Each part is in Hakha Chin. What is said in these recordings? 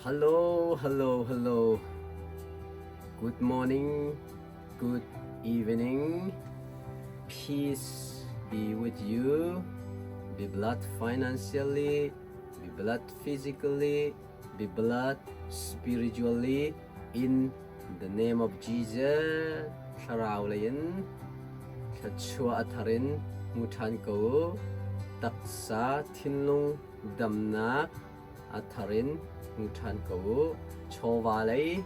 Hello, hello, hello. Good morning, good evening. Peace be with you. Be blessed financially, be blessed physically, be blessed spiritually in the name of Jesus. Thlarau lei in thluachuah a thar in hmu ṭhan ko u. Taksa thinlung damnak a thar in hmu ṭhan ko u. Chawva lei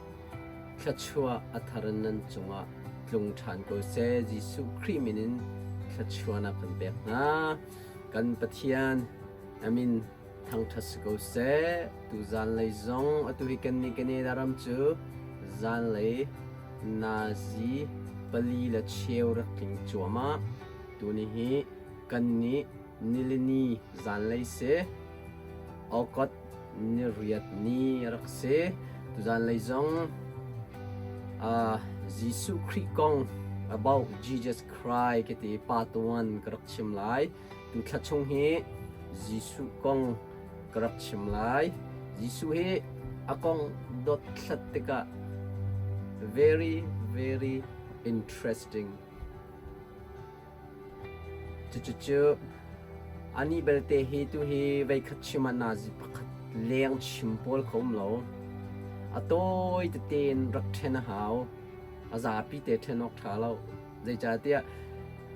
thluachuah a thar in nan cungah tlung ṭhan ko seh. Jesuh Khrih min in thluachuahnak kan pek hna. Kan Pathian a min thangṭhat si ko seh. Tu zanlei zong atu hi kannih Canada ram cu zanlei nazi 4 le cheu rak tling cuahmah. Tuni hi kannih nilini zanlei si. August 8 ni a rak si. Tuzanlei zong Jesuh Khrih kong about Jesus Christ ka ti part 1 ka rak chim lai. Tu thla chung hi Jesuh kong ka rak chim lai. Jesuh hi a kong dot thlat tikah very very interesting. Cucucu anih belte hi tuhi veikhat chim ah nazi pakhat leng chim pawl kho um lo. A tawi tete in rak ṭhen a hau. A zapi te ṭhen awk ṭha lo. Zeicahtiah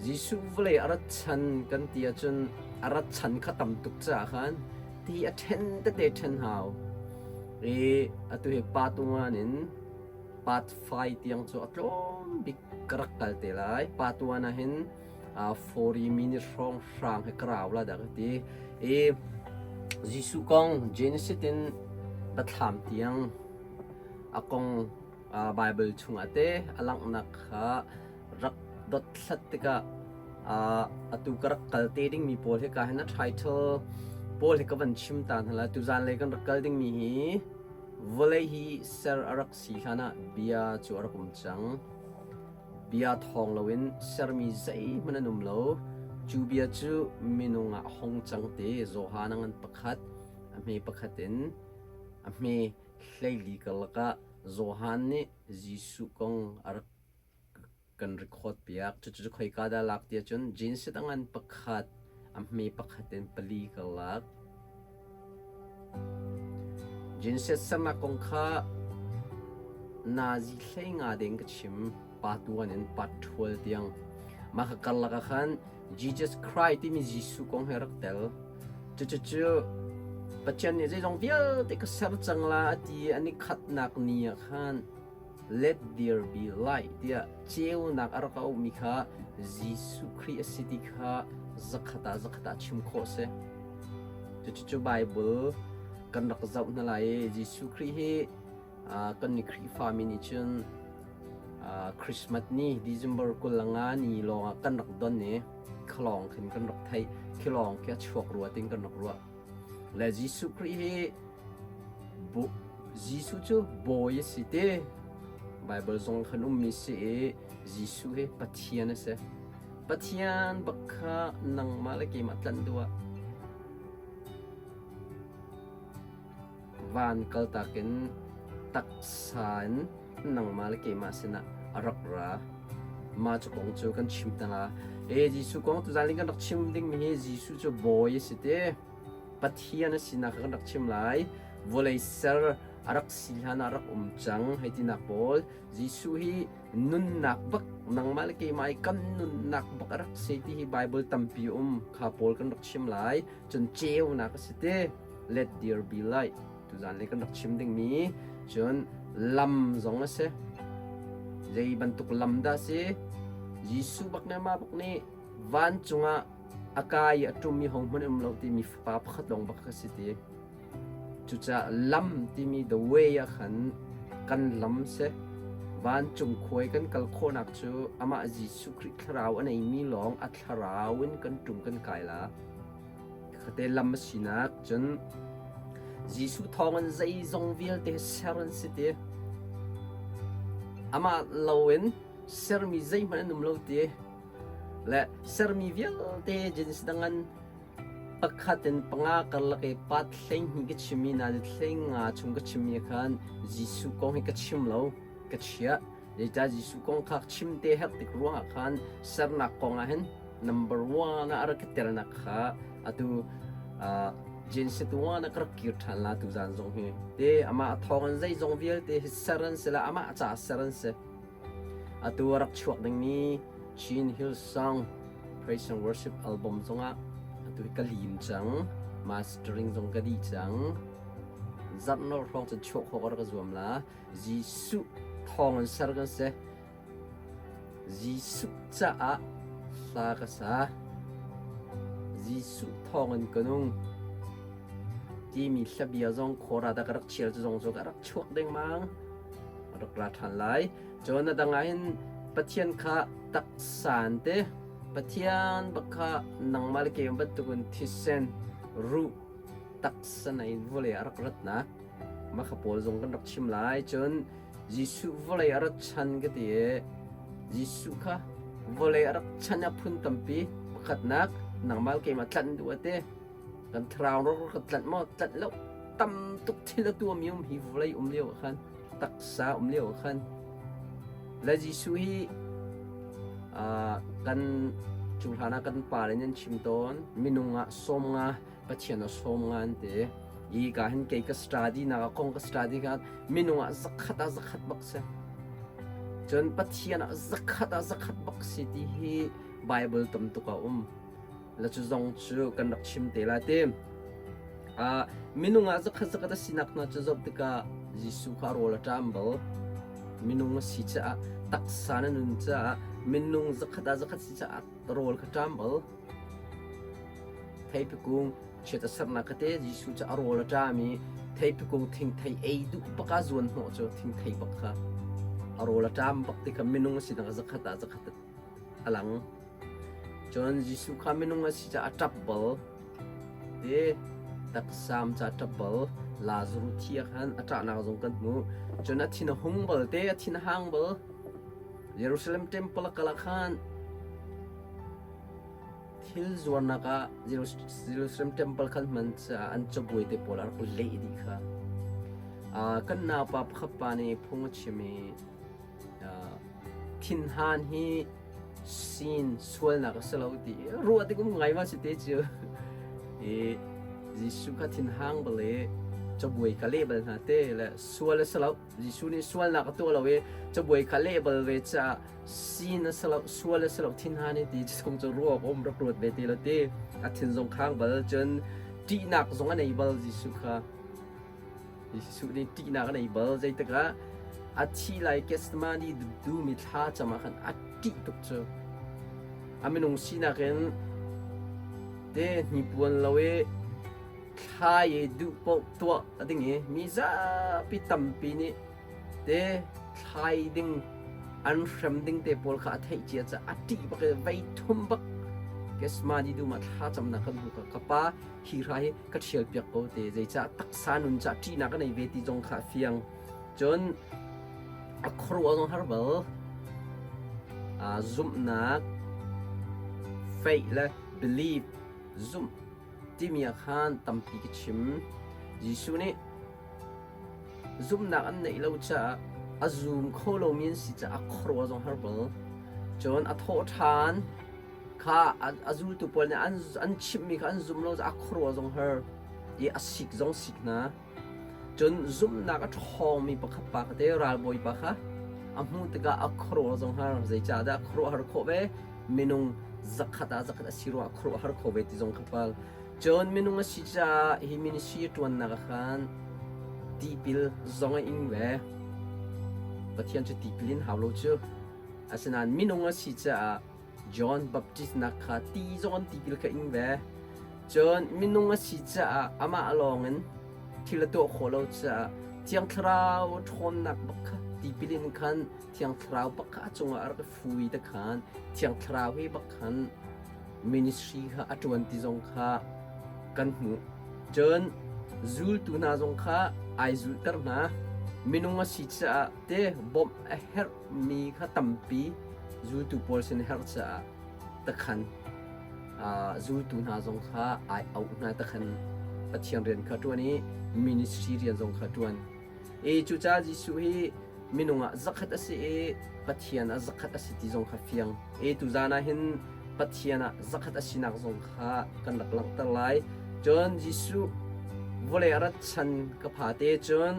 Jesuh vawlei a rat chan kan ti ahcun a rat chan kha tam tuk caah khan ti a ṭhen tete ṭhen hau. I atu hi pa tungan in part 5 tiang cu a tlawm bik ka rak kal te lai. Part 1 ah hin 40 minute hrawng hrang he ka rau la dah ka ti. I Jesuh kong Genesis in Biathlam tiang a kong Bible chungah te a langhnak kha rak dothlat tikah atu ka rak kal te dingmi pawl hi ka hin a title pawl hi ka van chim ta hna la. Tuzan lei kan rak kal dingmi hi Vawlei hi ser a rak si hlanah bia cu a rak um cang. Bia thawng loin sermi zeihmanh an um lo. Cu bia cu minung ah a hung cang ti Johan a ngan pakhat, a hme pakhat in a hme 14 karlak ah Johan nih Jesuh kong a rak kan record piak. Cucu khoika dah lak ti ahcun Genesis a ngan pakhat, a hme pakhat in pali ka lak. Genesis sernak kong kha nazi 15 deng ka chim pa tuan in pa ṭhual tiang. Mah ka karlak ah khan Jesus Christ timi Jesuh kong he rak tel. Cucu Pathian nih zeizong vialte ka ser cang la a ti an i khatnak ni ah khan Let there be light tiah ceunak a rak auhmi kha Jesuh Khrih a si ti kha zakhat ah zakhat ah chim khawh a si. Cucu Bible kan rak zoh hna lai i Jesuh Khrih hi kan ni Khrihfami nih cun Christmas ni December 25 ni lawngah kan rak don i khalawng khin kan rak theih khilawng khi a chuak rua tin kan rak ruah. Le Jesuh Khrih hi Jesuh cu bawi a si ti Baibal zong khan ummi si i Jesuh hi Pathian a si. Pathian bak kha nangmah le keimah tlanh duh ah van kaltak in taksa in nangmah le keimah sinah a rak ra. Mah cu kong cu kan chim ta la. E Jesuh kong tuzan kan rak chim dingmi hi Jesuh cu bawi a si ti. Pathian a sinak kan rak chim lai. Vawlei ser a rak si hlan ah rak um cang hei tinak pawl. Jesuh hi nunnak bak nangmah le keimah i kan nunnak bak a rak si ti hi Bible tampi um kha pawl kan rak chim lai. Cun ceunak a si ti. Let there be light. Tuzan le kan rak chim dingmi cun lam zong a si. Zei bantuk lam dah si? Jesuh bak nih mah bak nih vancung ah a kai i a ṭum i hohmanh um lo timi fapa pakhat lawng bak ka si ti. Cucaah lam timi the way ah khan kan lam si. Vancung khuai kan kal khawhnak cu amah Jesuh Khrih thlarau a neimi lawng a thlarau in kan ṭum kan kai la. Khate lam a sinak cun Jesuh thawngin zeizong vialte ser an si ti. Amah loin sermi zeihmanh an um lo ti. Le sermi vialte Genesis dang an Pakhat in panga karlak i pat 12 ka chimmi nazi 15 chung ka chimmi khan Jesuh kong hi ka chim lo, ka chiah. Zeicah Jesuh kong kha chim te herh tik ruangah khan sernak kong ah hin number one ah a rak ka telnak kha atu Genesis 1 ah ka rak kir ṭhan la tu zan zong hi. Te amah thawng in zeizong vialte hi ser an si la amah caah ser an si. Atu a rak chuak dingmi Chin Hill Song Praise and Worship album zongah atu hi ka lim cang. Mastering zong ka dih cang. Zarh nor hrawng cun chuah khawh ka rak zuam la. Jesuh thawng in ser kan si. Jesuh caah hla ka sa. Jesuh thawng in ka nung. Timi hlabia zong khawra da ka rak chial cu zong cu ka rak chuak dengmang. Rak ra ṭhan lai. Cun a dang ah hin Pathian kha taksa an ti. Pathian bak kha nangmah le keimah bantukin thisen, ruh, taksa nei in vawlei ah a rak ratnak. Mah kha pawl zong kan rak chim lai. Cun Jesuh vawlei a rat chan ka ti i Jesuh kha vawlei a rak chan a phun tampi. Pakhatnak, nangmah le keimah tlanh duh a ti. Kan thlarau rak ka tlanh maw? Tlanh lo. Tam tuk thil a tuahmi um hi vawlei um lio ah khan, taksa um lio ah khan. Le Jesuh hi kan cu hlan ah kan pa le nih an chim tawn, minung ah 50 Pathian a 50 an ti. I ka hin kei ka study nak ah kong ka study kha minung ah zakhat ah zakhat bak si. Cun Pathian ah zakhat ah zakhat bak si ti hi Bible tam tuk a um. La cu zong cu kan rak chim te lai ti. Minung ah zakhat zakhat a sinak hna cu zoh tikah Jesuh kha rawl a ṭam bal. Minung a si caah taksa na nun caah minung zakhat ah zakhat si caah rawl kha ṭam bal. Theipi kung chiat a sernak kha te Jesuh cu a rawl a ṭam i theipi kung thingthei ei duh bak ah zuan hnawh cu thingthei bak kha a rawl a ṭam bak ti kha minung a sinak zakhat ah zakhat a lang. Cun Jesuh kha minung a si caah a ṭap bal. Ti taksaam ca ṭap bal. Lazarus thi ah khan a ṭahnak zong kan hmuh. Cun a thin a hung bal te, a thin a hang bal. Jerusalem temple a kal ah khan thil zuarnak ah Jerusalem temple khan hman caah an cabuai te pawl a rak leh dih kha. Kan naupa pakhat pa nih phung a chim i thinhan hi sin sualnak a si lo ti ruah tik um ngai ma si te cu. I Jesuh kha thinhang bal i cabuai ka leh bal hna te le sual a si lo. Jesuh nih sualnak a tuah lo i cabuai kha leh bal ve caah sin a si lo, sual a si lo, thinhan i ti chung cu ruak um rak ruat ve ti lo ti. A thin zong khang bal cun ṭihnak zong a nei bal Jesuh kha. Jesuh nih ṭihnak a nei bal. Zeitikah a thi lai Gethsemane dumi thla cam ah khan a ṭih tuk cu. A minung sinak in te hnipuan lo i thla i duh paoh tuah a ding i mi zapi tampi nih te thlai ding an hrem ding te pawl kha a theih cia caah a ṭih bak i vei thum bak Gethsemane dum ah thla camnak kan hmu ka ka pa hi hra hi ka ṭhial piak ko te zeicah taksa nun cah ṭihnak ka nei ve ti zong kha a fiang cun a khuaruah zong har bal zumhnak faith le belief zumh timi ah khan tampi ka chim. Jesuh nih zumhnak an neih lo caah a zum kho lomi an si caah a khuaruah zong har bal. Cun a thawh ṭhan kha a zultu pawl nih an chimhmi kha an zum lo caah a khuaruah zong har i a sik zong sik hna. Cun zumhnak a ṭhawngmi pakhat pa kha te ralbawipa kha a hmuh tikah a khuaruah zong har. Zeicahdah khuaruahhar khawh ve? Minung zakhat ah zakhat a si ruangah khuaruahhar kho ve ti zong kha pal. Cun minung a si caah hi ministry ṭuannak ah khan tipil zong a ing ve. Pathian cu tipil in hau lo cu. Asinain minung a si caah John Baptist nak kha ti zong an tipil kha ing ve. Cun minung a si caah amah lawng in thil a tuah khawh lo caah Thiang Thlarau ṭhawnnak bak kha tipil in khan Thiang Thlarau bak kha a cungah a rak i fui te khan Thiang Thlarau hi bak khan ministry kha a ṭuan ti zong kha kan hmuh. Cun zultu hna zong kha ai zulhter hna. Minung a si caah te bawmh a herhmi kha tampi zultu pawl sin herh caah takhan. Zultu hna zong kha ai auh hna ta khan Pathian rian kha ṭuan i ministry rian zong kha ṭuan. I cucaah Jesuh hi minung ah zakhat a si i Pathian ah zakhat a si ti zong kha fiang. I tuzaan ah hin Pathian ah zakhat a sinak zong kha kan rak langhter lai. Cun Jesuh vawlei a rat chan ka pha te cun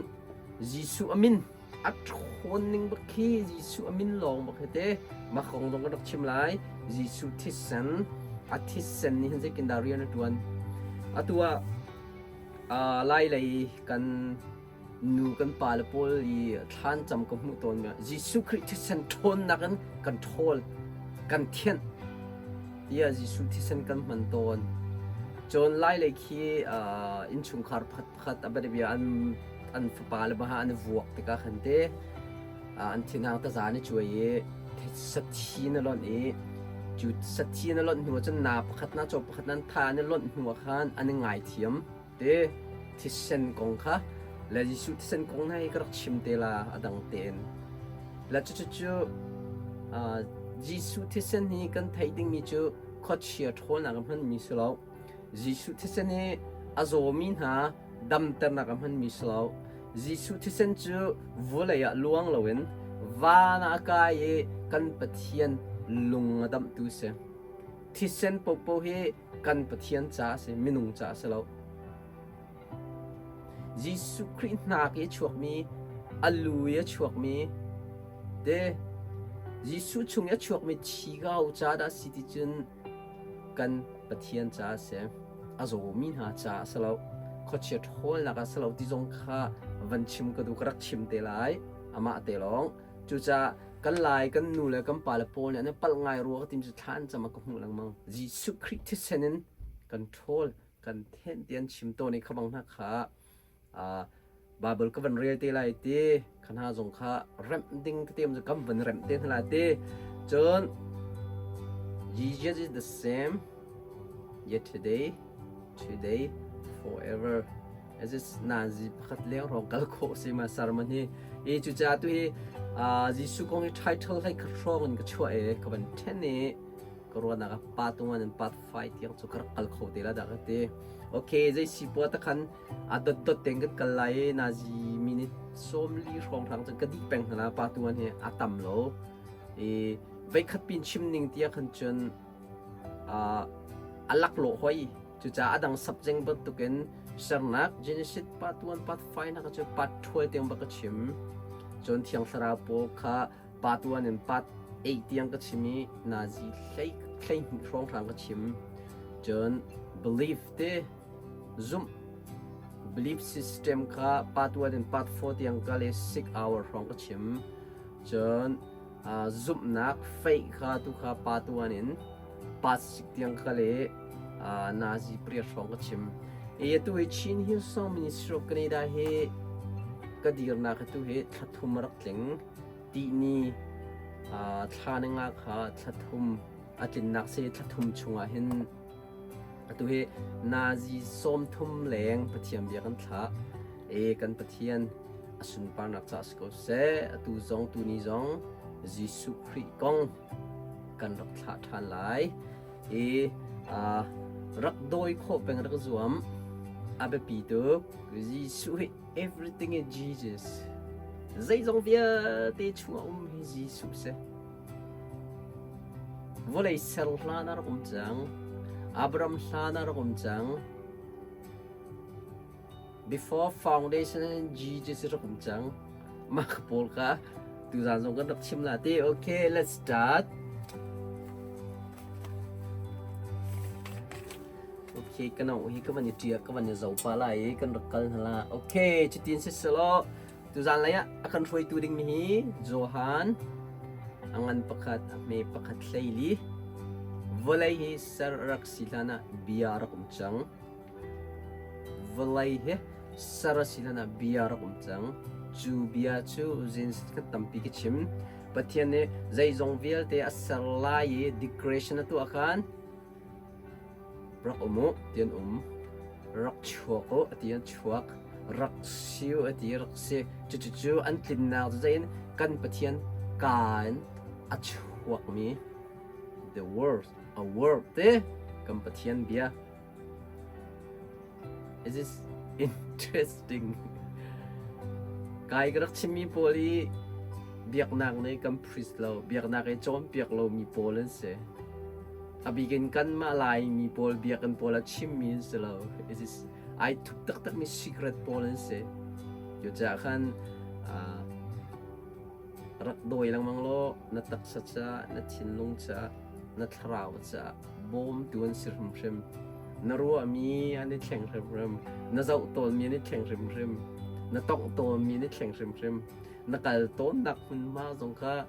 Jesuh a min a ṭhawn ning bak khi Jesuh a min lawng bak hi te mah kong zong kan rak chim lai. Jesuh thisen a thisen nih hin zeitindah rian a ṭuan. Atu ah Lai lei kan nu kan pale pawl i thlan cam ka hmuh tawn mi Jesuh Khrih thisen ṭhawnnak in kan ṭhawl kan thianh tiah Jesuh thisen kan hman tawn. Cun lai lei khi innchungkhar pakhat pakhat a bianabia an an fapa le baha an i vuak tikah khan te an thinhang taza an i cuai i sathi na lonh i cu sathi na lonh hnu ah cun na pakhat na caw pakhat nan tha an i lonh hnu ah khan an i ngaithiam te thisen kong kha le Jesuh thisen kong hna hi ka rak chim te la a dang tein le cucu cu Jesuh thisen hi kan theih dingmi cu khuachia ṭhawlnak a hmanmi si lo Jesuh thisen hi a zawmi hna damternak a hmanmi si lo. Jesuh thisen cu vawlei ah luang loin van ah a kai i kan Pathian lung a damhtu si. Thisen popo hi kan Pathian ca a si, minung ca a si lo. Jesuh Khrih hnak i a chuakmi, a lu i a chuakmi, te Jesuh chung i a chuakmi thi kau ca dah si ti cun kan Pathian ca a si. A zawmi hna ca a si lo. Khuachia ṭhawlnak a si lo ti zong kha van chim ka duh ka rak chim te lai. Amah te lawng. Cucaah kan lai kan nu le kan pa le pawl nih an i palh ngai rua ka tim cu thla an cam ah ka hmuh lengmang. Jesuh Khrih thisen in kan ṭhawl, kan thenh ti an chim tawn i kha bang hna kha Baibal ka van rel te lai ti kha hna zong kha remh ding tete um kan van remh te hna lai ti cun Jesus is the same yesterday today forever as is nazi pakhat leng rong kal khawh si ma sermon hi i cucaah tu hi Jesuh kong hi title hlei khat hrawng in ka chuah e ka van then i ka ruahnak ah part 1 and part 5 tiang cu ka rak kal kho te la dah ka ti okay zei si pua ta khan a dot dot ten kan kal lai i nazi minute 40 hrawng hrang cun ka dih peng hna la pa tuan hi a tam lo i veikhat pin chim ning tia khan cun a laklawh hoi cucaah a dang subject bantukin sernak Genesis part 1 part 5 na ka cu part 12 tiang bak ka chim cun thiang thlarau pawl kha part 1 in part 8 tiang ka chim i nazi hlei hlei hnih hrawng hrang ka chim cun belief te Zumh belief system kha part 1 in part 4 tiang ka le 6 hour hrawng ka chim. Cun zumhnak faith kha tu kha part 1 in part 6 tiang ka le nazi pariat hrawng ka chim. E tu hi Chin Hillsong Ministry of Canada hi ka dirnak tu hi thla thum rak tling. Tihni thla ni nga kha thla thum a tlinnak si thla thum chungah hin Atu hi nazi 30 leng Pathian bia kan thlah. E kan Pathian a sunparnak ca si ko seh. Atu zong tuni zong Jesuh Khrih kong kan rak thlah ṭhan lai. E rak dawi khawh peng rak zuam. A biapi tuk. Jesuh hi everything is Jesus. Zeizong vialte chungah um hi Jesuh si. Vawlei ser hlan ah rak um cang. Abraham hlan ah rak um cang. Before foundation Jesus rak um cang. Mah pawl kha tuzaan zong kan rak chim la ti. Okay, let's start. Okay, ka nau hi ka van i ṭia ka van i zo pa lai i kan rak kal hna la. Okay, cutin si selaw Tuzaan lei ah a kan hruaitu dingmi hi Johan a ngan pakhat a hme pakhat 14 vawlei hi ser a rak si hlan ah bia a rak um cang. Vawlei hi ser a si hlan ah bia a rak um cang. Cu bia cu Genesis kan tampi ka chim. Pathian nih zeizong vialte a ser lai i declaration a tuah khan Rak um u ti an um. Rak chuak u a ti an chuak. Rak si u a ti rak si. Cucu an tlinnak cu zeiin kan Pathian kaa in a chuakmi the word, a word te. Kan Pathian bia. Is this interesting? Kai ka rak chimmi pawl hi biaknak nih kan priest lo, biaknak i cawnpiak lomi pawl an si. A bik in kanmah Laimi pawl biakinn pawl a chimmi an si lo. It is ai thup taktakmi secret pawl an si. Cucaah khan rak dawi lengmang law na taksa ca, na thinlung ca, na thlarau ca bawmtu an si hrimhrim. Na ruahmi an i thleng hrimhrim. Na zoh tawnmi an i thleng hrimhrim. Na tongh tawnmi an i thleng hrimhrim. Na kal tawnnak hmunhma zong kha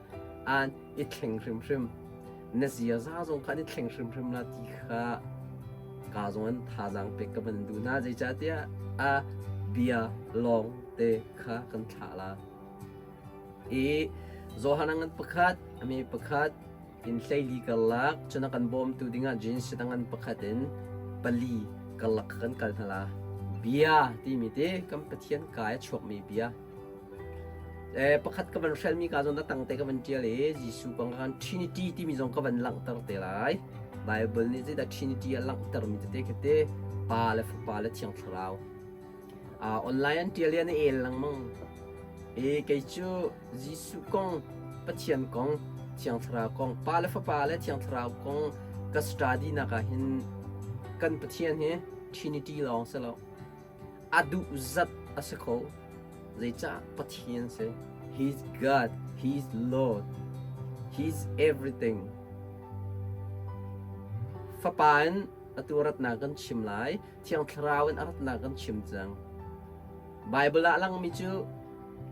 an i thleng hrimhrim. Na ziaza zong kha an i thleng hrimhrim la ti kha ka zong an thazaang pek ka van duh hna. Zeicahtiah a bia lawng te kha kan thlah la. I Johan ngan pakhat, a mi pakhat, in hleili karlak cun a kan bawmtu dingah jeans dang an pakhat in pali karlak kan kal hna la. Bia timi te kan Pathian kai a chuakmi bia. Pakhat ka van hrelmi ka zon tang te ka van tial i Jesuh kong kan Trinity timi zong ka van langhter te lai. Bible nih zeidah Trinity a langhter mi tete khate Pa le Fapa le Thiang Thlarau. Online an ṭial i an i el lengmang. I kei cu Jesuh kong, Pathian kong, Thiang Thlarau kong, Pa le Fapa le Thiang Thlarau kong ka study nak ah hin kan Pathian hi Trinity lawng si lo. A duh zat a si kho. Zeicah Pathian si? He's God. He's Lord. He's everything. Fapa in atu ratnak kan chim lai. Thiang Thlarau in a ratnak kan chim cang. Bible ah langmi cu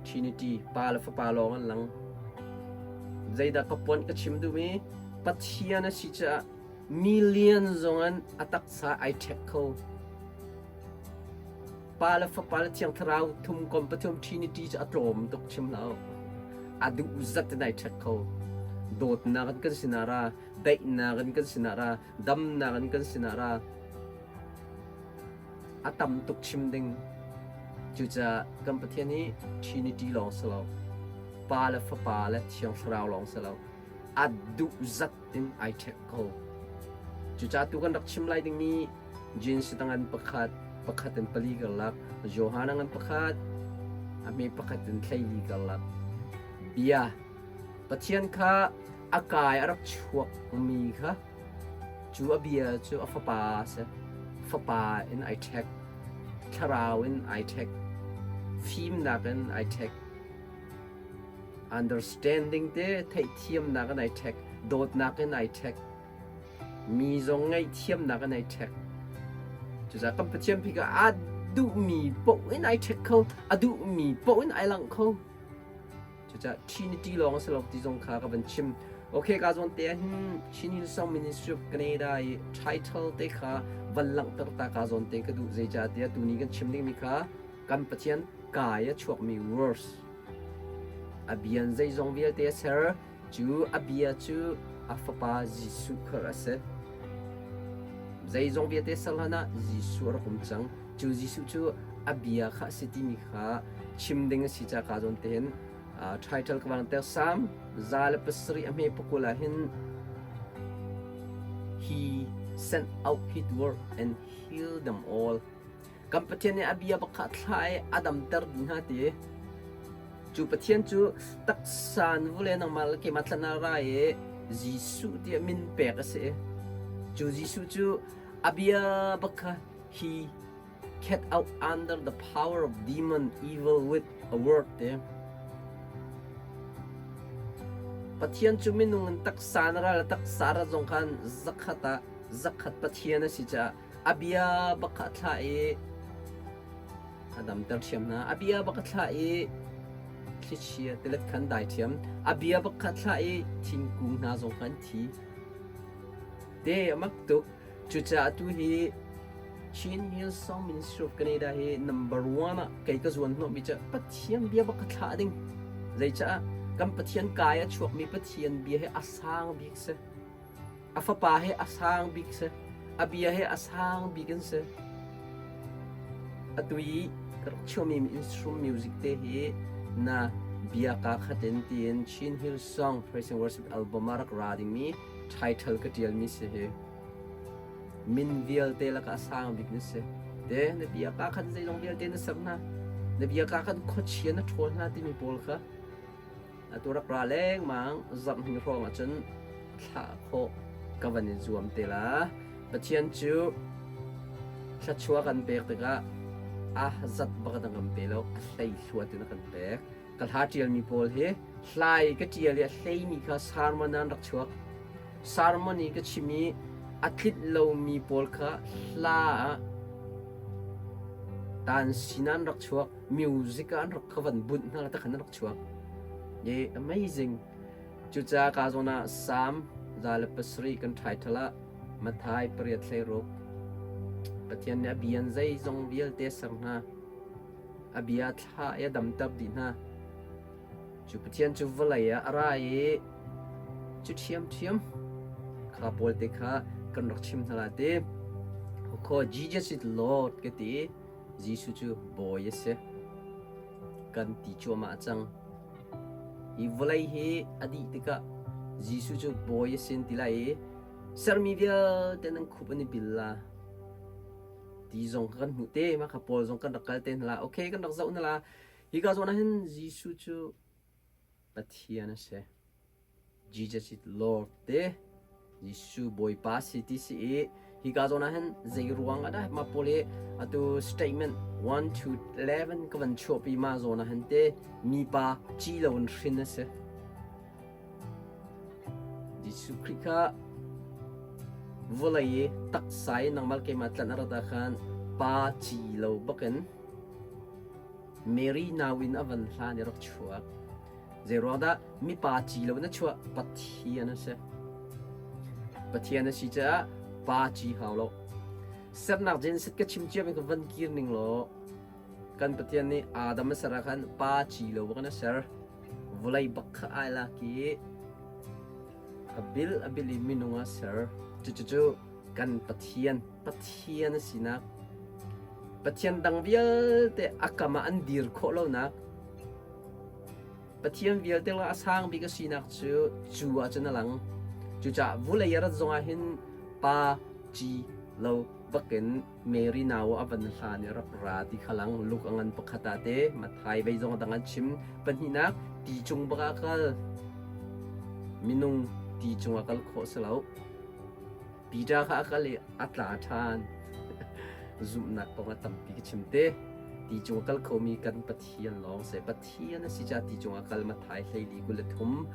Trinity, Pa le Fapa lawng an lang. Zeidah ka puan ka chim duhmi Pathian a si caah million zong an a taksa ai ṭhek kho. Pa le Fapa le Thiang Thlarau thum kom pathum Trinity cu a tlawm tuk chim lo. A duh zat in ai ṭhek kho. Dawtnak in kan sinah ra, daihnak in kan sinah ra, damnak in kan sinah ra. A tam tuk chim ding. Cucaah kan Pathian hi Trinity lawng si lo, Pa le Fapa le Thiang Thlarau lawng si lo, a duh zat in ai ṭhek ko. Cucaah tu kan rak chim lai dingmi Jeans ngan pakhat, pakhat in pali karlak, Johanna ngan pakhat, a hme pakhat in thleili karlak. Bia Pathian kha a kai a rak chuakmi kha Cu a bia cu a fapa a si. Fapa in ai ṭhek. Thlarau in ai ṭhek. Fimnak in ai ṭhek. Understanding te theihthiamnak in ai ṭhek. Dawtnak in ai ṭhek. Mi zong ngaihthiamnak in ai ṭhek. Cucaah kan Pathian pi kha a duhmi paoh in ai ṭhek kho. A duhmi paoh in ai langh kho. Cucaah Trinity lawng a si lo ti zong kha ka van chim. Okay, ka zawn te ahhin Chin Hillsong Ministry of Canada i title te kha van langhter ta ka zawn te ka duh zeicahtiah tuni kan chim dingmi kha kan Pathian kai a chuakmi words a bian zeizong vialte a ser cu a bia cu a fapa Jesuh kha a si. Zeizong vialte ser hlan ah Jesuh a rak um cang. Cu Jesuh cu a bia kha a si timi kha chim ding a si ca ka zawn te hin title ka van ter Psalm 107 a hme pakul ah hin He sent out his word and healed them all. Kan Pathian nih a bia bak kha thla i a damter dih hna ti. Cu Pathian cu taksa vule nangmah le keimah thlan ah ra i Jesuh tiah min pek a si. Cu Jesuh cu a bia bak kha he cast out under the power of demon evil with a word te. Pathian cu minung in taksa na ral taksa rat zong khan zakhat ah zakhat Pathian a si caah a bia bak kha a thlah i a damter ṭhiam hna. A bia bak a thlah i thlichia tilet khan dai ṭhiam. A bia bak kha a thlah i thingkung hna zong kha an thi. Te a mak tuk. Cucaah atu hi Chin Hillsong Ministry of Canada hi number one ah kei ka zuan hnawhmi cu Pathian bia bak ka thlah ding. Zeicah kan Pathian kai a chuakmi Pathian bia hi a sang bik si. A fapa hi a sang bik si. A bia hi a sang bik in si. Atu i ka rak chuahmi instrument music te hi na bia ka khat in tiin Chin Hillsong Praise and Worship album ah rak ra dingmi title ka ṭialmi si hi. Min vialte lakah a sang bik na si. Te na bia ka khan zeizong vialte na ser hna. Na bia ka khan khuachia na ṭhawl hna timi pawl kha atu rak ra lengmang zarh hnih hrawng ahcun thlah khawh ka van i zuam te la. Pathian cu thluachuah kan pek tikah a zat bak in a kan pe lo, a hleihluat in a kan pek. Ka hla ṭialmi pawl hi hlai ka ṭial i a hleimi kha sermon ah an rak chuak. Sermon i ka chim i a tlinh lomi pawl kha hla ah taan sin ah an rak chuak. Music ah an rak ka van bunh hna takhan an rak chuak. Ye amazing. Cucaah ka zawn ah Salm 107 kan title ah Matthai 8:16 Pathian nih a bia in zeizong vialte a ser hna. A bia thla i a damter dih hna. Cu Pathian cu vawlei ah a ra i cu ṭhiamṭhiam kha pawl te kha kan rak chim hna lai ti. Khaw Jesus is Lord ka ti i Jesuh cu Bawi a si. Kan ti cuahmah cang. Hi vawlei hi a dih tikah Jesuh cu Bawi a si an ti lai i sermi vialte nan khup an i bil la. Ti zong kan hmuh te, mah kha Paul zong kan rak kal te hna la. Okay, kan rak zoh hna la. Hika zawn ah hin Jesuh cu Pathian a si. Jesus is Lord te Jesuh Bawipa si ti si i hika zawn ah hin zei ruang ah dah mah pawl hi atu statement 1 to 11 ka van chuahpi ma zawn ah hin te mipa ci lo in hrin a si. Jesuh Khrih kha vawlei i taksa i nangmah keimah tlanh a rat ah khan pa ci lo bakin Mary nau in a van hlan i rak chuak. Zeiruangdah mipa ci lo in a chuah? Pathian a si. Pathian a si caah pa ci hau lo. Sernak Genesis ka chim cia mi ka van kir ning law kan Pathian nih Adam a ser ah khan pa ci lo bak in a ser. Vawlei bak kha ai lak i a bil a bil i minung a ser. Cucu kan Pathian, Pathian a sinak, Pathian dang vialte a kam ah an dir khawh lonak, Pathian vialte lakah a sang bik a sinak cu cu ahcun a lang. Cucaah vulei a rat zongah hin pa ci lo bakin Mary nau a van hlan i rak ra ti kha lang. Luke a ngan pakhat ah te, Matthai vei zong a dang an chim. Pahnihnak, ti cung bak ah kal. Minung ti cung ah kal khawh si lo. Peter kha a kal i a tla ṭhan. Zumhnak kong a tampi ka chim te. Ti cung a kal khomi kan Pathian lawng si. Pathian a si caah ti cung a kal Matthai hleili 23.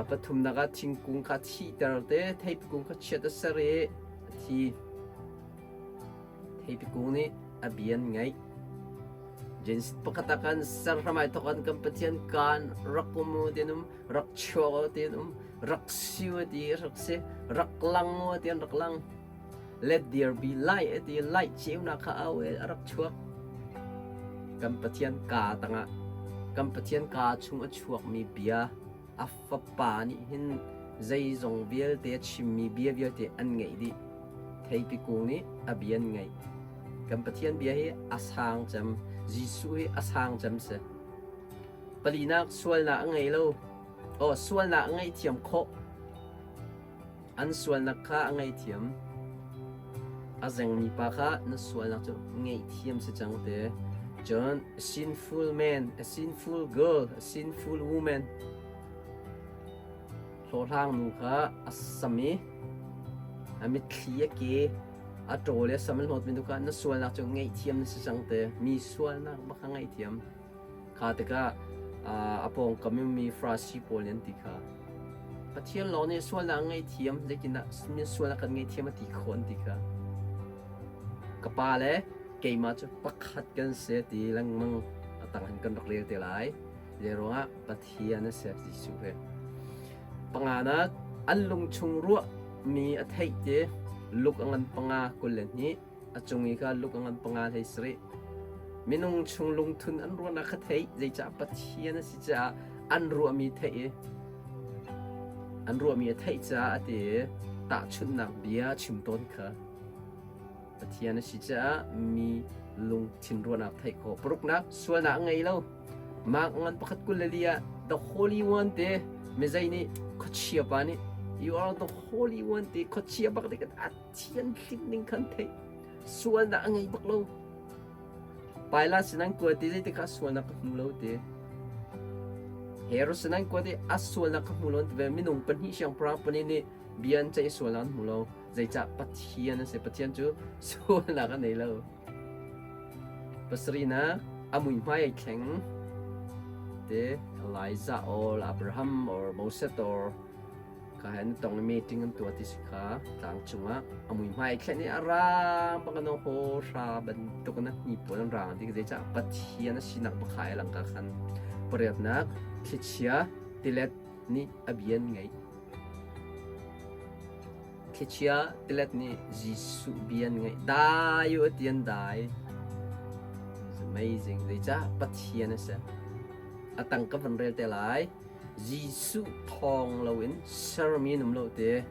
Pathumnak ah thingkung kha thihter te, theipi kung kha chiat a ser i a thi. Theipi kung nih a bian ngaih. Genesis pakhat ah khan ser hram ai thawk kan Pathian kaan rak um u ti an um, rak chuak u ti an um, rak si u ti rak si, rak lang u ti an rak lang. Let there be light a ti light ceunak kha au i a rak chuak. Kan Pathian kaa tangah kan Pathian kaa chung a chuakmi bia a fapa nih hin zeizong vialte a chimmi bia vialte an ngeih dih. Theipi kung nih a bia an ngeih. Kan Pathian bia hi a sang cem. Jesuh hi a sang cem si. Palinak sualnak a ngei lo. Oh, sualnak a ngaihthiam khawh. An sualnak kha a ngaihthiam. A zengmi pa kha na sualnak cu ngaihthiam si cang te. Cun a sinful man, a sinful girl, a sinful woman hlawhhlang nu kha a sam i a mitthli a ke a ṭawl i a sam a hlawtmi nu kha na sualnak cu ngaihthiam na si cang te. Mi sualnak bak kha ngaihthiam. Kha tikah a pawngkam i ummi Farasi pawl nih an ti kha. Pathian lawng nih sualnak a ngaihthiam, zeitindah mi sualnak kan ngaihthiam a ti khawh an ti kha. Ka pa le keimah cu pakhat kan si ti lengmang a tang hin kan rak rel te lai. Zei ruangah Pathian a si Jesuh hi. Panganak an lungchung ruahmi a theih ti luk a ngan panga 22 a cung i kha luk a ngan panga hlei sarih. Minung chung lungthun an ruahnak kha theih, zeicah Pathian a si caah an ruahmi theih i an ruahmi a theih caah a ti i tahchunhnak bia a chim tawn kha Pathian a si caah mi lungthin ruahnak theih khawh. Paruknak, sualnak a ngei lo. Mark ngan pakhat 24 ah The Holy One te mizei nih khuachia pa nih You are the Holy One ti khuachia bak nih a thianhlim ning khan theih. Sualnak a ngei bak lo. Pilate sin an kuat i zeitik ah sualnak ka hmu lo ti. Herod sin an kuat i a sualnak ka hmu lo ti ve. Minung pahnih siangpahrang pahnih nih bia an ceih sualnak an hmu lo. Zeicah Pathian a si. Pathian cu sualnak a nei lo. Pasarihnak a muihmai ai thleng te Elijah or Abraham or Moses or kha hen tong i meeting an tuah ti si kha tlang cungah a muihmai ai thlen i a rang bak an haw hra bantuk in a hnipuan an rang ti zeicah Pathian a sinak baka ai lang ka khan pariatnak thlichia tilet nih a bian ngeih Thlichia tilet nih Jesuh bia an ngaih. Dai u ti an dai. It's amazing. Zeicah Pathian a si. A tang ka van rel te lai. Jesuh thawng loin sermi an um lo ti.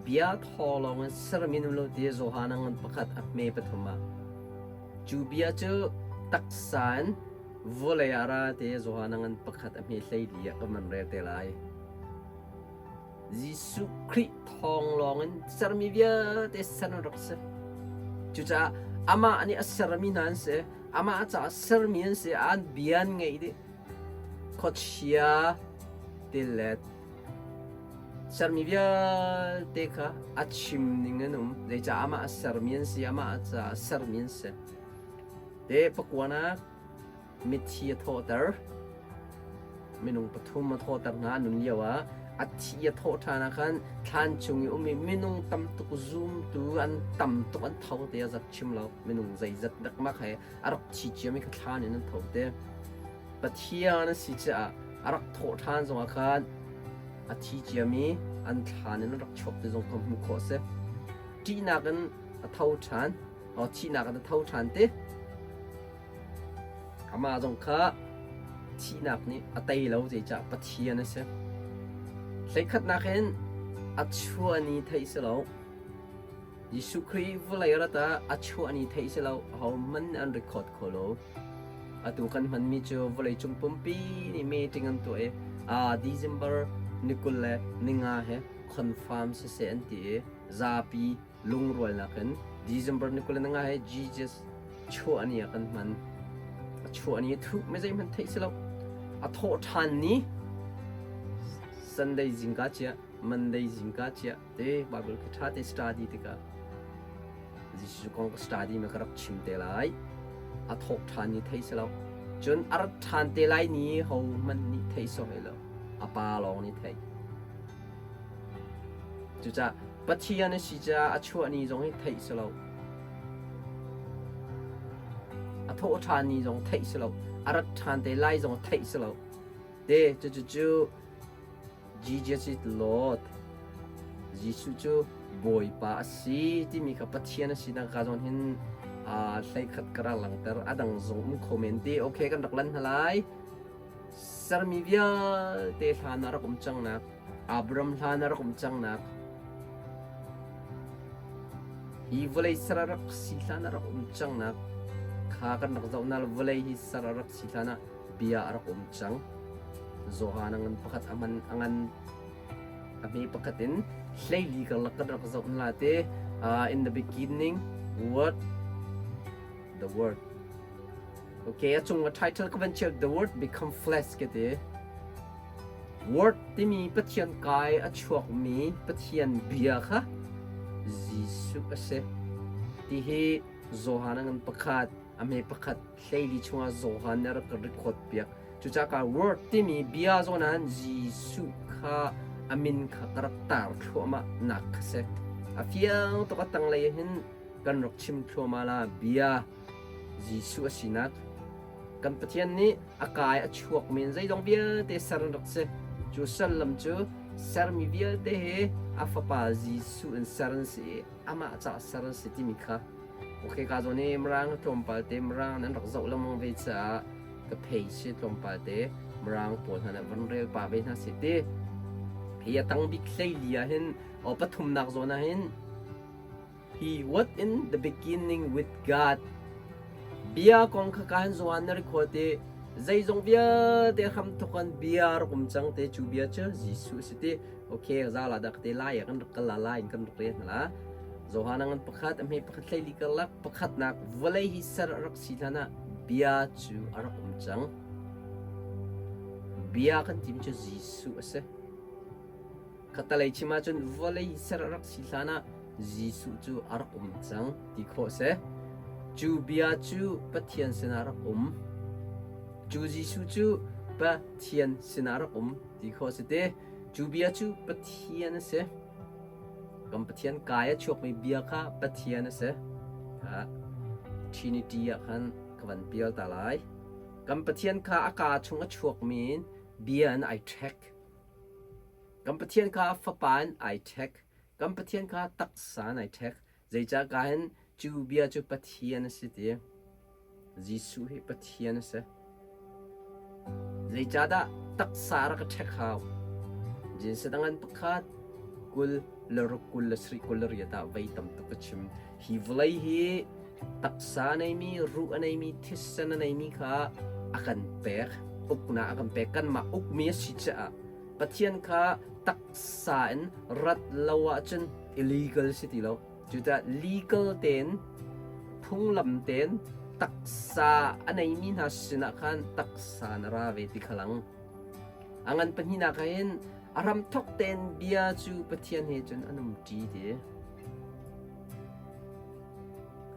Bia thaw lawng in sermi an um lo ti Johan a ngan pakhat a hme pathum ah. Cu bia cu taksa in vawlei ah ra ti Johan a ngan pakhat a hme 14 ah ka van rel te lai. Jesuh Khrih thawng lawngin sermi vialte ser an rak si. Cucaah amah nih a sermi hna an si. Amah caah sermi an si. An bia an ngeih dih. Khuachia, tilet, sermi vialte kha a chim ning an um. Zeicah amah a sermi an si, amah caah sermi an si. Te pakuanak mithi a thawhter. Minung pathum a thawhter hna nun lio ah a thi a thawh ṭhan ah khan thlan chung i ummi minung tam tuk zumtu an tam tuk an tho te a zat chim lo minung zeizat dakmak he a rak thi ciami kha thlan in an tho te Pathian a si caah a rak thawh ṭhan zongah khan a thi ciami an thlan in an rak chuak ti zong kha hmuh khawh a si. Ṭihnak in a tho ṭhan, thihnak in a tho ṭhan ti. Amah zong kha thihnak nih a tei lo zeicah Pathian a si. Hleikhatnak in a chuah ni theih si lo. Jesuh Khrih vawlei rat ah a chuah ni theih si lo. Ahohmanh nih an record kho lo. Atu kan hmanmi cu vawleicung pumpi nih meeting an tuah i December ni 25 he confirm siseh an ti i zapi lungrualnak in December ni 25 he Jesus chuah ni ah kan hman. A chuah ni thuh me zeihmanh theih si lo. A thawh ṭhan ni Sunday zingka chia Monday zingka chia te Bible khi ṭha te study tikah Jesuh kong ka study me ka rak chim te lai. A thawk ṭhan ni thei si lo. Cun a rat ṭhan te lai ni ho hmanh nih thei sawh lo. A pa lawng nih thei. Cucaah Pathian a si caah a chuah ni zong hi theih si lo. A thawh ṭhan ni zong theih si lo. A rat ṭhan te lai zong theih si lo. Te cucu Jesus is Lord. Jesuh cu Bawipa a si timi kha Pathian a sinak ka zawn hin hleikhat ka rak langhter. A dang zong um kho men te. Okay, kan rak lan hna lai. Sermi vialte hlan ah rak um cangnak, Abraham hlan ah rak um cangnak, hi vawlei ser a rak si hlan ah rak um cangnak kha kan rak zoh na vawlei hi ser a rak si hlan ah bia a rak um cang. Johan a ngan pakhat a man a ngan a hme pakhat in 14 karlak kan rak zoh na te in the beginning word the word Okay, a cung a title ka van chiah The Word Become Flesh ka ti. Word timi Pathian kai a chuakmi Pathian bia kha Jesuh a si. Ti hi Johan a ngan pakhat, a hme pakhat, 14 chungah Johan nih a rak record piak. Cucaah ka Word timi bia zawn ah Jesuh kha a min kha ka rak tar thluahmah nak kha si. A fiang tuk a tanglei hin kan rak chim thluahmah la bia Jesuh a sinak kan Pathian nih a kai a chuak men zeizong vialte ser an rak si. Cu sallam cu sermi vialte he a fapa Jesuh in ser an si i amah caah ser an si timi kha okay ka zawn i Mirang tlawmpal te Mirang nan rak zoh lengmang ve caah ka phei si tlawmpal te Mirang pawl hna nih van rel pa ve hna si ti hi a tang bik 14 ah hin o pathumnak zawn ah hin He was in the beginning with God. Bia kong kha ka han zuan na record i Zeizong vialte hramthawk in bia rak um cang te cu bia cu Jesuh a si ti. Okay, za la dak te lai kan rak kal la lai in kan rak rel hna la. Johan ngan pakhat a hme pakhat hleili karlak pakhatnak vawlei hi ser a rak si hlan ah bia cu a rak um cang. Bia kan timi cu Jesuh a si. Khatalei chim ahcun vawlei ser a rak si hlan ah Jesuh cu a rak um cang ti khawh a si. Cu bia cu Pathian sinah a rak um. Cu Jesuh cu Pathian sinah a rak um ti khawh a si te. Cu bia cu Pathian a si. Kan Pathian kai a chuakmi bia kha Pathian a si. Trinity ah khan ka van pial ta lai. Kan Pathian kha a kaa chung a chuakmi in bia in ai ṭhek. Kan Pathian kha Fapa in ai ṭhek. Kan Pathian kha taksa in ai ṭhek. Zeicah ka hin cu bia cu Pathian a si ti. Jesuh hi Pathian a si. Zeicahdah taksa rak ka ṭhek hau? Jesuh dang an pakhat 20 le ruk 27 28 ah vei tam tuk ka chim. Hi vawlei hi taksa a neimi, ruh a neimi, thisen a neimi kha a kan pek, uknak a kan pek. Kanmah ukmi a si caah Pathian kha taksa in rat lo ahcun illegal si ti lo. Cucaah legal tein phunglam tein taksa a neimi hna sinah khan taksa na ra ve ti kha lang. A ngan pahnihnak ah hin a hramthawk tein bia cu Pathian he cun an umṭi ti.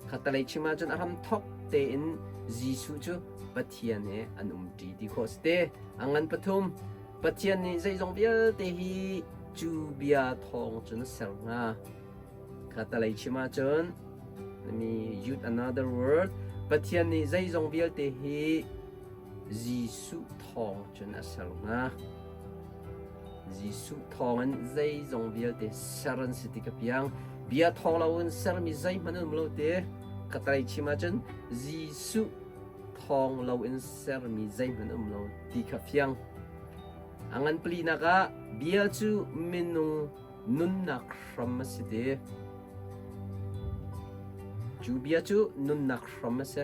Khattalei chim ahcun a hramthawk tein Jesuh cu Pathian he an umṭi ti khawh a si te. A ngan pathum, Pathian nih zeizong vialte hi cu bia thawng cun a ser hna. Khattalei chim ahcun, let me use another word, Pathian nih zeizong vialte hi Jesuh thawng cun a ser hna. Jesuh thawngin zeizong vialte ser an si ti ka piang. Bia thawng loin sermi zeihmanh an um lo ti. Ka tlai chim ahcun Jesuh thawng loin sermi zeihmanh um lo ti kha fiang. A ngan palinak ah bia cu minung nunnak hram a si ti. Cu bia cu nunnak hram a si.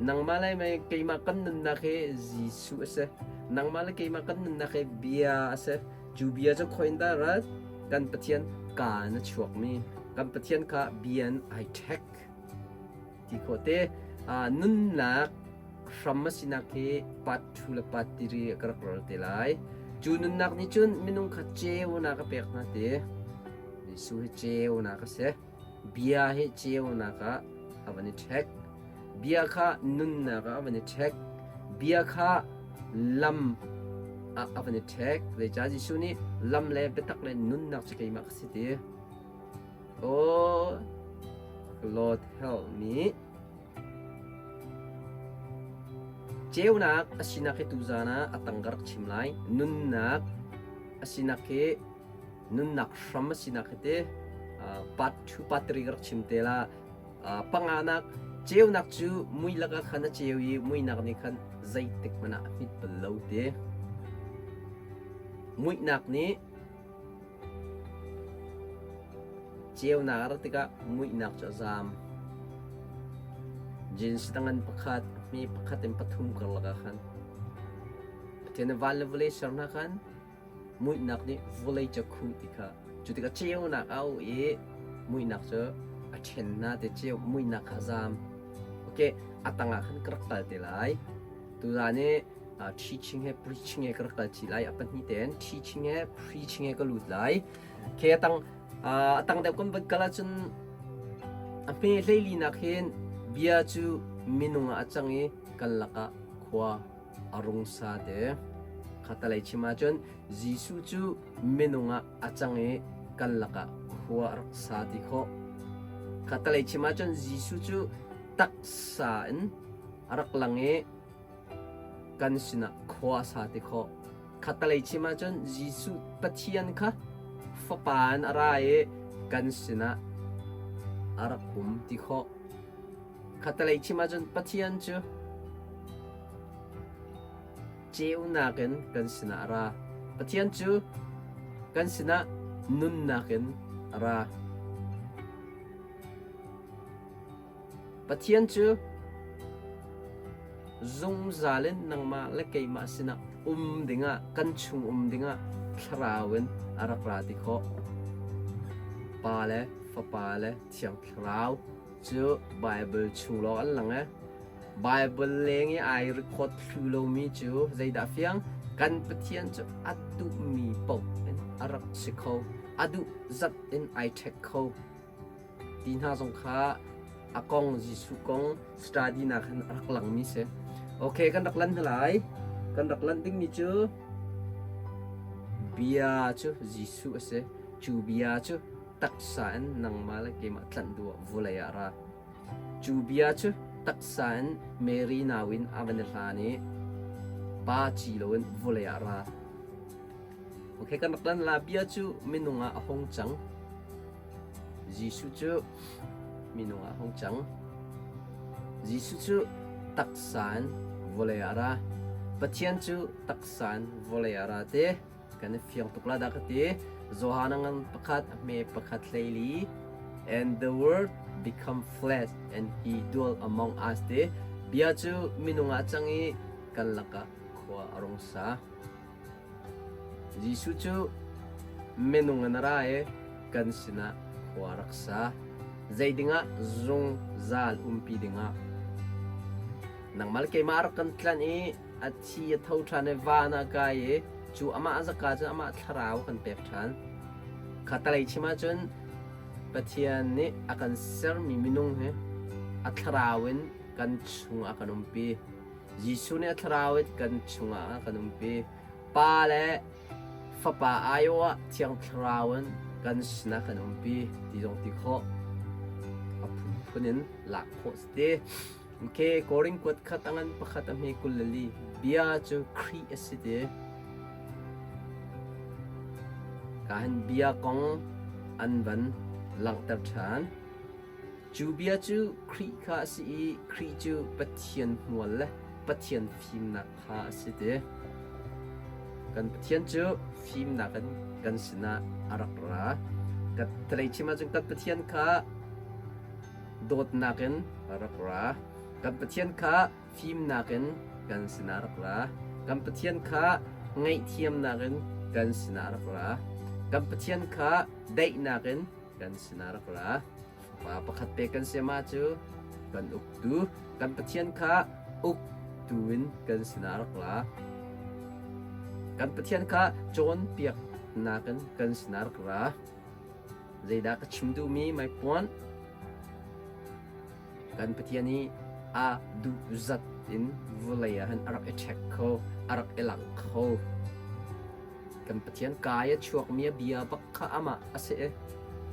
Nangmah le mei keimah kan nunnak hi Jesuh a si. Nangmah le keimah kan nunnak hi bia a si. Cu bia cu khoi in dah rat? Kan Pathian kaa in a chuakmi. Kan Pathian kha bia in ai ṭhek. Ti khawh te. Nunnak hram a sinak hi part 2 le part 3 ka rak rol te lai. Cu nunnak nih cun minung kha ceunak a pek hna te. Jesuh hi ceunak a si. Bia hi ceunak ah a van i ṭhek. Bia kha nunnak ah a van i ṭhek. Bia kha lam ah a van i ṭhek. Zeicah Jesuh nih lam le biatak le nunnak cu keimah ka si ti. Oh, Lord help me. Ceunak a sinak hi tuzaan ah a tang ka rak chim lai. Nunnak a sinak hi nunnak hram a sinak hi te part 2 part 3 ka rak chim te la. Panganak ceunak cu mui lakah khan a ceu i muinak nih khan zeitik hmanh ah a hmit bal lo ti. Muihnak nih ceunak a rat tikah muihnak cu a zaam. Jeans tangan pakhat, hme pakhat in pathum karlak ah khan Pathian nih van le vawlei ser hna khan muihnak nih vawlei cu a khuh ti kha cu tikah ceunak a um i muihnak cu a ṭhen hna ti ceu muihnak kha a zaam. Okay, a tangah khan ka rak kal te lai. Tuzaan i teaching he preaching he ka rak kal chih lai. A pahnih tein teaching he preaching he ka lut lai. Okay, a tang a tang deuh kan van kal ahcun a hme hleili nak hin bia cu minung ah a cang i kan lakah khua a rung sa te. Khatalei chim ahcun Jesuh cu minung ah a cang i kan lakah khua a rak sa ti khawh. Khatalei chim ahcun Jesuh cu taksa in a rak lang i kan sinah khua a sa ti khawh. Khatalei chim ahcun Jesuh Pathian kha Fapa in a ra i kan sinah a rak um ti khawh. Khatalei chim ahcun Pathian cu ceunak in kan sinah a ra. Pathian cu kan sinah nunnak in a ra. Pathian cu zungzal in nangmah le keimah sinah um dingah kan chung um dingah thlarau in a rak ra ti khawh. Pa le Fapa le Thiang Thlarau cu Baibal chung lawng an lang e. Baibal leng i ai record thlu lomi cu zeidah fiang? Kan Pathian cu a duhmi paoh in a rak si kho, a duh zat in ai ṭhek kho. Ti hna zong kha a kong Jesuh kong study nak hin a rak langmi si. Okay, kan rak lan hna lai. Kan rak lan dingmi cu bia cu Jesuh a si. Cu bia cu taksa in nangmah le keimah tlanh duh ah vawlei ah ra. Cu bia cu taksa in Mary nau in a van i hlan i pa ci loin vawlei ah ra. Okay, kan rak lan la bia cu minung ah a hung cang. Jesuh cu minung ah a hung cang. Jesuh cu taksa in vawlei ah a ra. Pathian cu taksa in vawlei ah a ra te. Kan i fiang tuk la dah ka ti. Johan a ngan pakhat, a hme pakhat hleili. And the word become flesh and he dwell among us te. Bia cu minung ah cang i kan lakah khua a rung sa. Jesuh cu minung in a ra i kan sinah khua a rak sa. Zei dingah zungzal umpi dingah. Nangmah le keimah a rak kan tlanh i a thi a tho ṭhan i van ah kai i cu amah zaka cun amah thlarau kan pek ṭhan. Kha talei chim ahcun Pathian nih a kan sermi minung hi a thlarau in kan chungah a kan umpi. Jesuh nih a thlarau in kan chungah a kan umpi. Pa le Fapa aiawh ah Thiang Thlarau in kan sinah kan umpi ti zong ti khawh. A phunphun in lak khawh si ti. Okay, Korin kuat khat a ngan pakhat a hme 24 bia cu Khrih a si ti. Ka hin bia kong an van langhter ṭhan. Cu bia cu Khrih kha a si i Khrih cu Pathian hmual le Pathian fimnak kha a si ti. Kan Pathian cu fimnak in kan sinah a rak ra. Ka talei chim ahcun kan Pathian kha dawtnak in a rak ra. Kan Pathian kha fimnak in kan sinah rak ra. Kan Pathian kha ngaihthiamnak in kan sinah rak ra. Kan Pathian kha daihnak in kan sinah rak ra. Pa pakhat te kan si mah cu kan uktu kan Pathian kha uktu in kan sinah rak ra. Kan Pathian kha cawnpiaknak in kan sinah rak ra. Zeidah ka chim duhmi my point? Kan Pathian i a duh zat in vawlei ah hin a rak i ṭhek kho, a rak i langh kho. Kan Pathian kai a chuakmi a bia bak kha amah a si i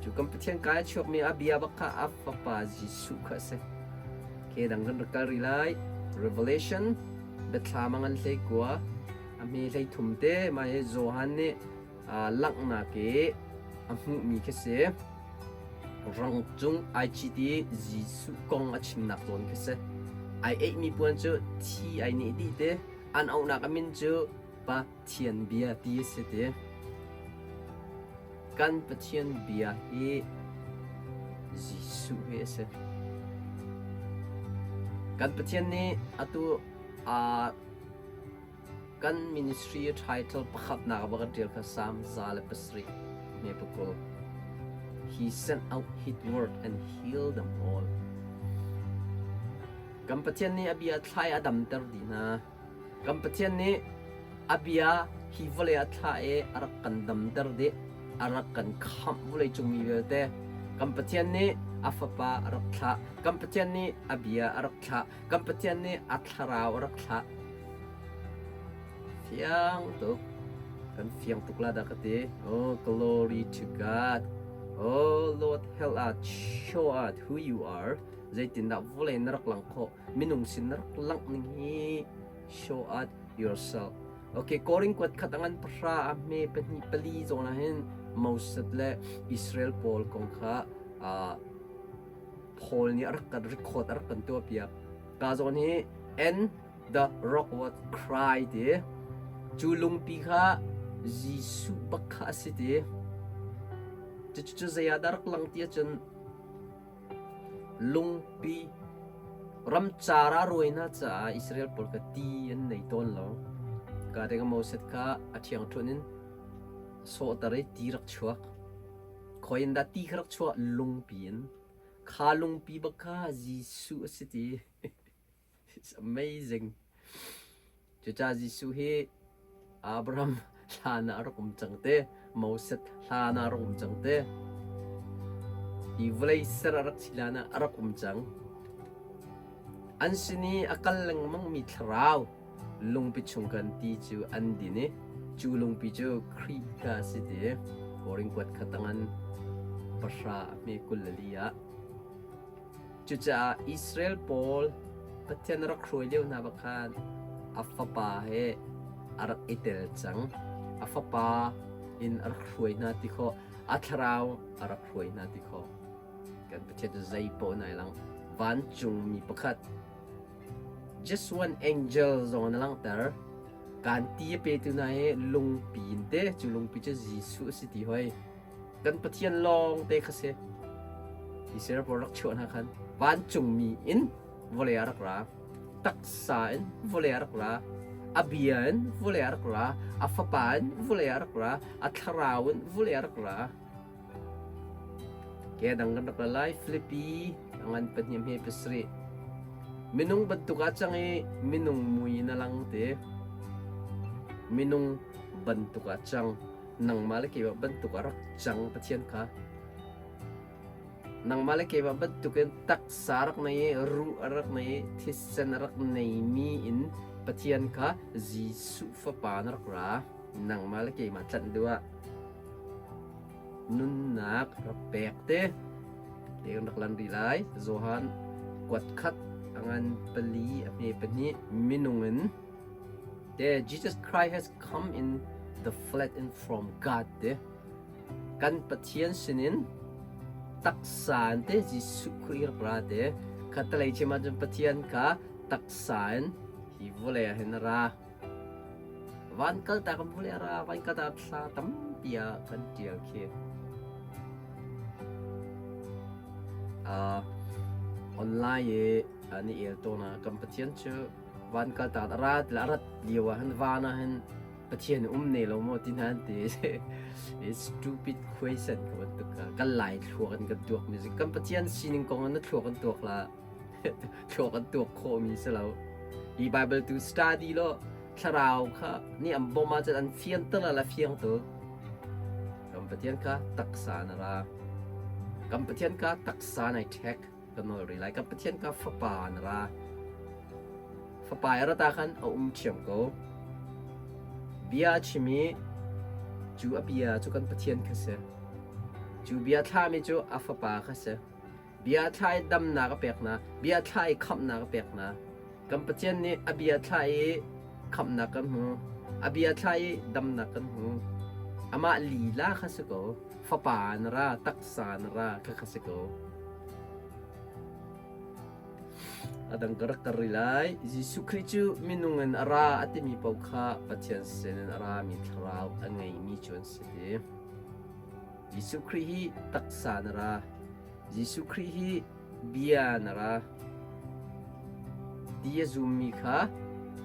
cu kan Pathian kai a chuakmi a bia bak kha a Fapa Jesuh kha a si. Ke dang kan rak kal rih lai. Revelation biathlam a ngan 19 a hme 33 te mah hi Johan nih langhnak i a hmuhmi khi si. Rang cung ai cit i Jesuh kong a chimnak zawn khi si. Ai eihmi puan cu thi ai neh dih te. An auhnak a min cu Pathian bia ti a si ti. Kan Pathian bia hi Jesuh hi a si. Kan Pathian nih atu Kan ministry title pakhatnak a va kan ṭial kha Psalm 107 hme pakul. He sent out his word and healed them all. Kan Pathian nih a bia thlai a damter dih hna. Kan Pathian nih a bia hi vawlei a thlah i a rak kan damter dih, a rak kan khamh vawlei cung mi vialte. Kan Pathian nih a fapa a rak thlah. Kan Pathian nih a bia a rak thlah. Kan Pathian nih a thlarau a rak thlah. Fiang tuk. Kan fiang tuk la dah ka ti. Oh, glory to God. Oh, Lord, help us, show us who you are. Zeitindah vawlei na rak lang khawh? Minung sin na rak langh ning hi show us yourself. Okay, Korin kuat khat angan pahra a hme pahnih pali zawn ah hin Moses le Israel pawl kong kha Paul nih a rak kan record a rak kan tuahpiak. Ka zawn hi and the rock was cry ti. Cu lungpi kha Jesuh bak kha a si ti. Cucu zei ah dah rak lang ti ahcun lungpi. Ramcar ah rawi hna caah Israel pawl kha ti an nei tawn lo. Ka deng Moses kha a ṭhiangṭhunh in sawhter i ti rak chuak. Khoi in dah ti kha rak chuah? Lungpi in. Kha lungpi bak kha Jesuh a si ti. It's amazing. Cucaah Jesuh hi Abraham hlan ah a rak um cang te, Moses hlan ah a rak um cang te. Hi vawlei ser a rak si hlan ah a rak um cang. An sin i a kal lengmangmi thlarau lungpi chung khan ti cu an din i cu lungpi cu Khrih kha a si ti. Korin kuat kha tangan pahra a hme 24 ah. Cucaah Israel pawl Pathian a rak hruai lio hna bak khan a fapa he a rak i tel cang. A fapa in a rak hruai hna ti khawh, a thlarau a rak hruai hna ti khawh. Kan Pathian cu zei paoh nai lang. Vancungmi pakhat just one angel zong na langhter. Kan ti a petu hna hi lungpi in te, cu lungpi cu Jesuh a si ti hoi. Kan Pathian lawng te kha si. Israel pawl rak chuah hna khan vancungmi in vawlei ah rak ra. Taksa in vawlei ah rak ra. A bia in vawlei ah rak ra. A fapa in vawlei ah rak ra. A thlarau in vawlei ah rak ra. Ke dang kan rak ra lai. Filipi a ngan pahnih hme pasarih. Minung bantuk ah cang i minung mui in a lang te. Minung bantuk ah cang. Nangmah le keimah bantuk a rak cang Pathian kha. Nangmah le keimah bantukin taksa rak nei i ruh a rak nei i thisen a rak neimi in Pathian kha Jesuh Fapa na rak ra. Nangmah le keimah tlanh duh ah nunnak rak pek te. Te kan rak lan rih lai. Johan kuat khat a ngan pali a hme pahnih minung in Te Jesus Christ has come in the flesh and from God te kan Pathian sinin taksa in te Jesuh Khrih rak ra te khatalei chim ahcun Pathian kha taksa in hi vawlei ah hin a ra van kal ta kan vawlei a ra van kal ta thla tampi ah kan tial khi uh, online i an i el tawn ah kan Pathian cu van kal ta a rat le a rat lio ah hin van ah hin Pathian um ne lo maw ti hna an ti. It's stupid question ka bantuk ka kan lai thluak in kan tuak mi kan Pathian sining kong na thluak an tuak la thluak an tuak khawh mi si lo. Hi Bible tu study lo thlarau kha ni an bom ah cun an fian te la la fiang tu. Kan Pathian kha taksa na ra. Kan Pathian kha taksa nai ṭhek. Ka nawl rih lai. Kan Pathian ka fapa na ra. Fapa i rat ah khan a um ṭhiam ko. Bia a chim i cu a bia cu kan Pathian kha si. Cu bia thlami cu a fapa kha si. Bia thla i damnak a pek hna. Bia thla i khamhnak a pek hna. Kan Pathian nih a bia thla i khamhnak kan hmu. A bia thla i damnak kan hmu. Amah lila kha si ko. Fapa na ra, taksa na ra kha kha si ko. A dang ka rak kar rih lai. Jesuh Khrih cu minung in a ra a timi paoh kha Pathian sinin a rami thlarau a ngeimi cu an si ti. Jesuh Khrih hi taksa na ra. Jesuh Khrih hi bia na ra. Ti a zummi kha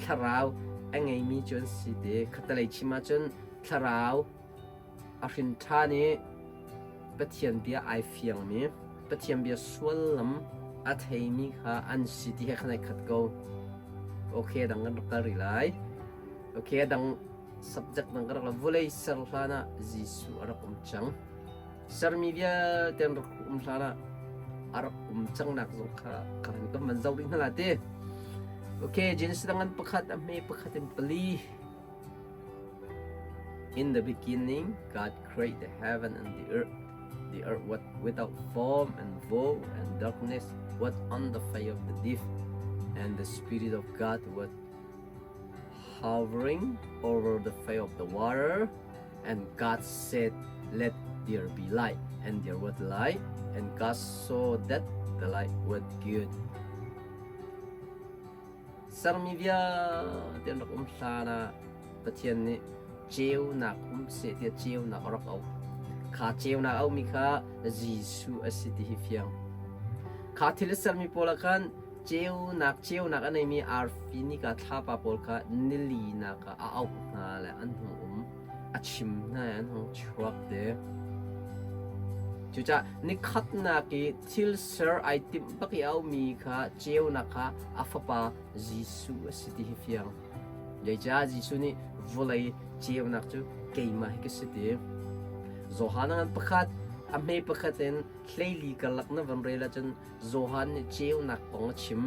thlarau a ngeimi cu an si ti. Khattelei chim ahcun thlarau a hrin ṭhan i Pathian bia ai fiangmi, Pathian bia sullam a theimi kha an si ti he khan ai khat ko. Okay, dang kan rak kal rih lai. Okay, dang subject dang ka rak la. Vulei ser hlan ah Jesuh a rak um cang. Sermi vialte an rak um hlan ah a rak um cang nak zong kha ka han kan van zoh rih hna la ti. Okay, Genesis dang an pakhat a hme pakhat in pali. In the beginning, God created the heaven and the earth. The earth was without form and void, and darkness was on the face of the deep. And the Spirit of God was hovering over the face of the water. And God said, Let there be light. And there was light. And God saw that the light was good. Sermi vialte an rak um hlan ah Pathian nih ceunak um seh tiah ceunak a rak auh. Kha ceunak a auhmi kha Jesuh a si ti hi fiang. Kha thil a sermi pawl ah khan Ceunak ceunak a neimi arfi nika thlapa pawl kha nilinak ah a auh hna le an hung um. A chim hna i an hung chuak te. Cucaah nikhatnak i thil ser ai timh bak i a aumi kha ceunak kha a fapa Jesuh a si ti hi fiang. Zeicah Jesuh nih vawlei ceunak cu keimah hi ka si ti. Johan ngan pakhat a hme pakhat in hleili karlak na van rel ahcun Johan nih ceunak kong a chim.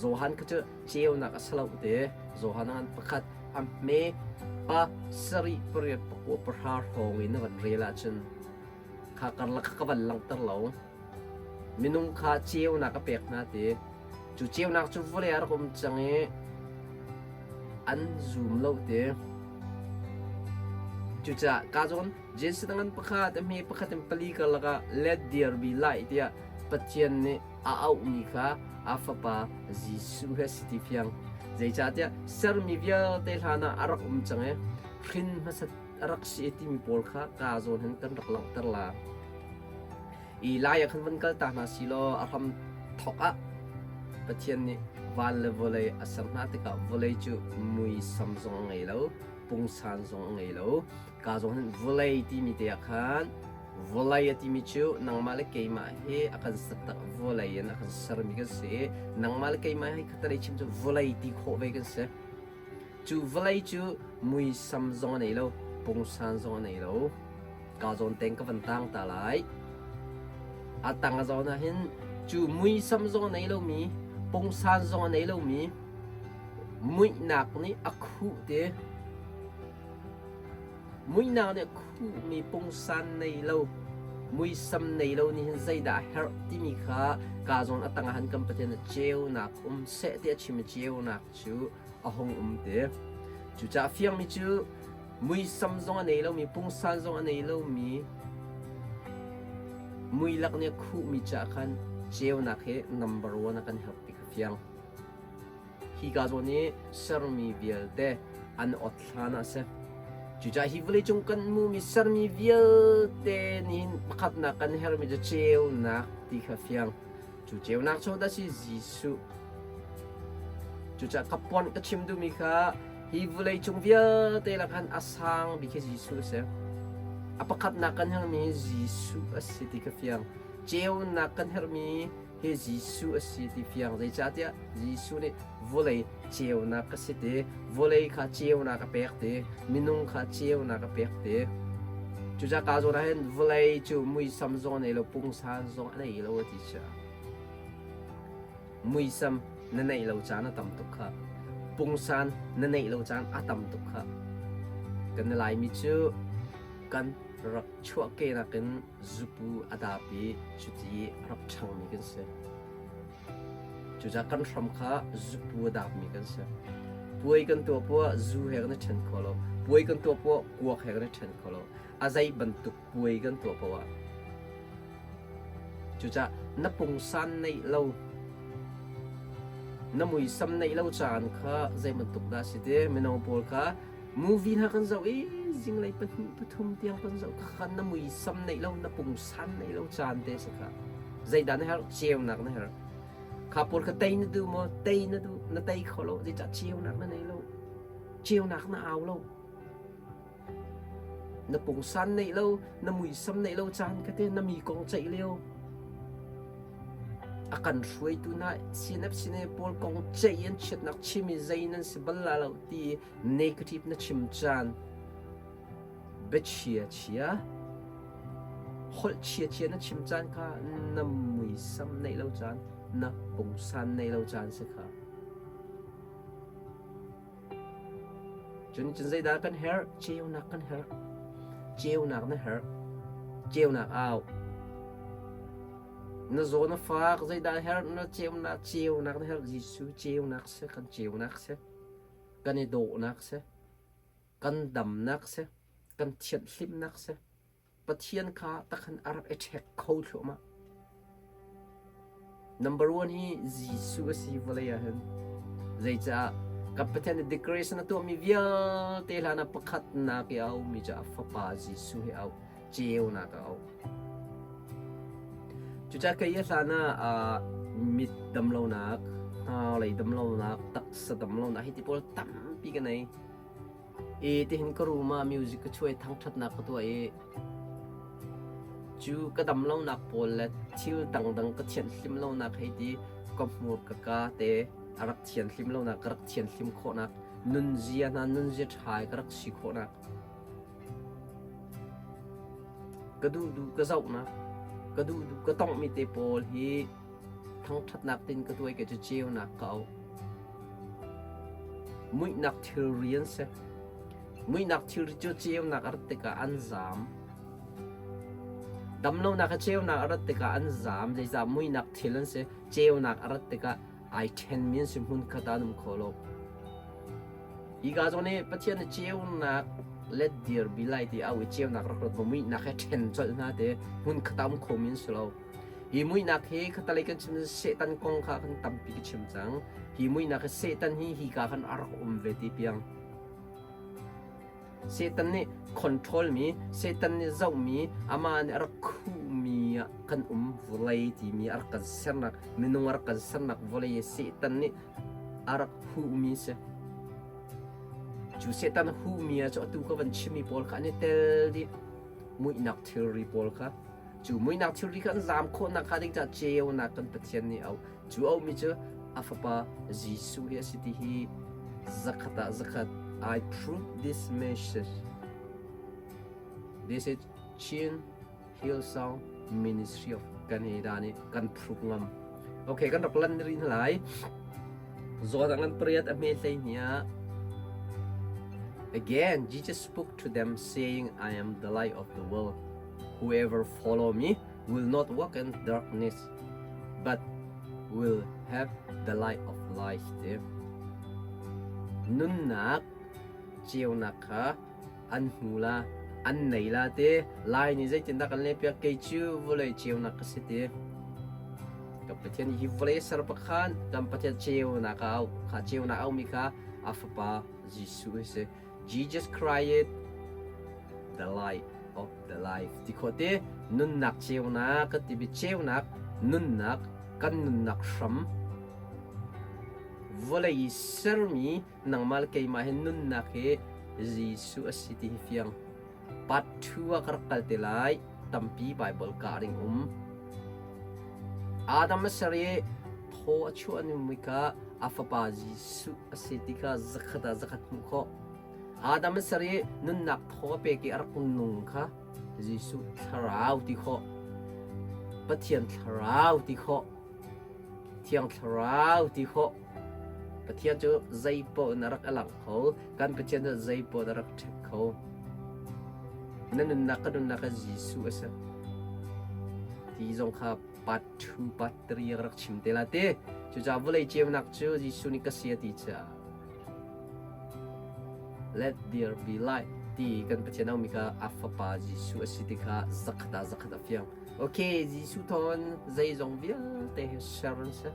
Johan kha cu ceunak a si lo te. Johan ngan pakhat a hme pa sarih pariat pakua pahra hrawng in na van rel ahcun kha karlak kha ka van langhter lo. Minung kha ceunak a pek hna ti. Cu ceunak cu vawlei ah a rak um cang i an zum lo ti. Cucaah ka zawn Jesuh ngan pakhat a hme pakhat in pali karlak ah let there be light tiah Pathian nih a auhmi kha a fapa Jesuh he si ti fiang. Zeicahtiah sermi vialte hlan ah a rak um cang i hrin hmasat a rak si timi pawl kha ka zawn hin kan rak langhter la. I lai ah khan van kal ta hna si law a hram thawk ah Pathian nih van le vawlei a ser hna tikah vawlei cu muisam zong a ngei lo, pungsan zong a ngei lo. Ka zawn hin vawlei timi te ah khan vawlei a timi cu nangmah le keimah hi a kan ser tak vawlei in a kan sermi kan si i nangmah le keimah hi khatalei chim cu vawlei ti khawh ve kan si. Cu vawlei cu muisam zong a nei lo, pungsan zong a nei lo. Ka zawn teng ka van tang ta lai. A tang a zawn ah hin cu muisam zong a nei lomi, pungsan zong a nei lomi, muihnak nih a khuh te. Muihnak nih a khuhmi pungsan nei lo, muisam nei lo nih hin zeidah a herh timi kha ka zawn a tang ah hin kan Pathian nih ceunak um seh ti a chim i ceunak cu a hung um te. Cucaah fiangmi cu muisam zong a nei lomi, pungsan zong a nei lomi, muilak nih a khuhmi caah khan ceunak hi number one a kan herh ti kha fiang. Hi ka zawn i sermi vialte an ot hlan ah a si. Cucaah hi vawleicung kan hmuhmi sermi vialte nih pakhatnak kan herhmi cu ceunak ti kha fiang. Cu ceunak cu dah si Jesuh. Cucaah ka pon ka chim duhmi kha hi vawleicung vialte lak khan a sang bik hi Jesuh a si. A pakhatnak kan herhmi Jesuh a si ti kha fiang. Ceunak kan herhmi hi Jesuh a si ti fiang. Zeicahtiah Jesuh nih vawlei ceunak ka si ti, vawlei kha ceunak a pek ti, minung kha ceunak a pek ti. Cucaah ka zawn ah hin vawlei cu muisam zong a nei lo, pungsan zong a nei lo a ti sia. Muisam na neih lo caan a tam tuk kha. Pungsan na neih lo caan a tam tuk kha. Kan Laimi cu kan rak chuahkehnak in zupu a dap i cuti rak ṭhangmi kan si. Cucaah kan hram kha zupu a dapmi kan si. Puai kan tuah poah zu he kan i ṭhen kho lo. Puai kan tuah poah kuak he kan i ṭhen kho lo. A zei bantuk puai kan tuah poah ah. Cucaah na pungsan neih lo, na muisam neih lo caan kha zei bantuk dah si ti mino pawl kha movie hna kan zoh i zinglei pahnih pathum tiang kan zoh kha na muisam neih lo na pungsan neih lo caan te si kha zeidah na herh ceunak na herh kha pawl kha tei na duh maw tei na duh na tei kho lo zeicah ceunak na nei lo ceunak na au lo na pungsan neih lo na muisam neih lo caan kha te na mi kong ceih lio a kan hruaitu hna CNF CNA pawl kong ceih an chiatnak chim i zei nan si bal la lo ti negative na chim caan biachia chia holh chia chia na chim caan kha na muisam neih lo caan na pungsan neih lo caan si kha Cun cun zeidah kan herh? Ceunak kan herh. Ceunak na herh. Ceunak au. Na zaw na fak, zeidah herh? Na ceunak, ceunak na herh. Jesuh ceunak si, kan ceunak si. Kan i dawhnak si. Kan damnak si. Kan thianhhlimnak si. Pathian kha takhan a rak i ṭhek kho thluahmah. Number one hi Jesuh a si vawlei ah hin. Zeicah ka Pathian nih decoration a tuahmi vialte hlan ah pakhatnak i a ummi cu a fapa Jesuh hi a auh, ceunak a auh. Cucaah kei a hlan ah Mit damlonak, hnarlei damlonak, taksa damlonak hi ti pawl tampi ka nei. I tihin ka room ah music ka chuai thangṭhatnak ka tuah i cu ka damlonak pawl le thil dangdang ka thianhlim lonak hei ti ka hmur ka ka te a rak thianhlim lonak ka rak thianhlim khawhnak nunzia hna nunzia ṭha i ka rak si khawhnak ka duhduh ka zohnak ka duhduh ka tonghmi te pawl hi thangṭhatnak tin ka tuai ke cu ceunak ka auh. Muihnak thilri an si. Muihnak thilri cu ceunak a rat tikah an zaam. Damlonak hi ceunak a rat tikah an zaam. Zeicah muihnak thil an si. Ceunak a rat tikah ai ṭhenmi an si hmunkhat ah an um kho lo. Hika zawn hi Pathian nih ceunak let dir bi lai ti au i ceunak rak rat maw muihnak he ṭhen colh hna te hmunkhat ah um khomi an si lo. Hi muihnak hi khatalei kan chim Satan kong kha kan tampi ka chim cang. Hi muihnak hi Satan hi hika khan a rak um ve ti piang. Satan nih control mi, Satan nih zohmi, amah nih a rak khuhmi ah kan um vawlei timi a rak kan sernak, minung a rak kan sernak vawlei Satan nih a rak huhmi si. Cu Satan huhmi ah cu atu ka van chimmi pawl kha an i tel dih. Muihnak thilri pawl kha. Cu muihnak thilri kha an zaam khawhnak hnga ding caah ceunak kan Pathian nih a auh. Cu auhmi cu a fapa Jesuh hi a si ti hi zakhat ah zakhat I prove this message. This is Chin Hillsong Ministry of Canada nih kan prove ngam. Okay, kan rak lan rin lai. Zawn ah ngan pariat a hme hlei hnia. Again, Jesus spoke to them saying, I am the light of the world. Whoever follow me will not walk in darkness, but will have the light of life. Ti. Nunnak ceunak kha an hmu la, an nei la te. Lai nih zeitindah kan lehpiak kei cu vawlei ceunak ka si ti. Kan Pathian hi vawlei ser pakhan kan Pathian ceunak a au kha ceunak aumi kha a fapa Jesuh hi si. Jesus Christ the light of the life ti khawh te nunnak ceunak kan timi ceunak nunnak kan nunnak hram vawlei i sermi nangmah le keimah hi nunnak hi Jesuh a si ti hi fiang part 2 ah ka rak kal te lai tampi Bible ka ring um Adam a ser i thaw a chuah ni ka a fapa Jesuh a si ti kha zakhat ah zakhat hmuh khawh. Adam a ser i nunnak thaw a pek i a rak nung kha Jesuh thlarau ti khawh. Pathian thlarau ti khawh. Thiang thlarau ti khawh. Pathian cu zeipaoh in a rak a lang kho. Kan Pathian cu zeipaoh in a rak ṭhek kho. Na nunnak ka nunnak ah Jesuh a si. Ti zong kha part 2 part 3 a rak chim te la te cucaah vawlei ceunak cu Jesuh nih ka si a ti caah let there be light ti kan Pathian aumi kha a fapa Jesuh a si ti kha zakhat ah zakhat a fiang okay Jesuh thawngin zeizong vialte hi ser an si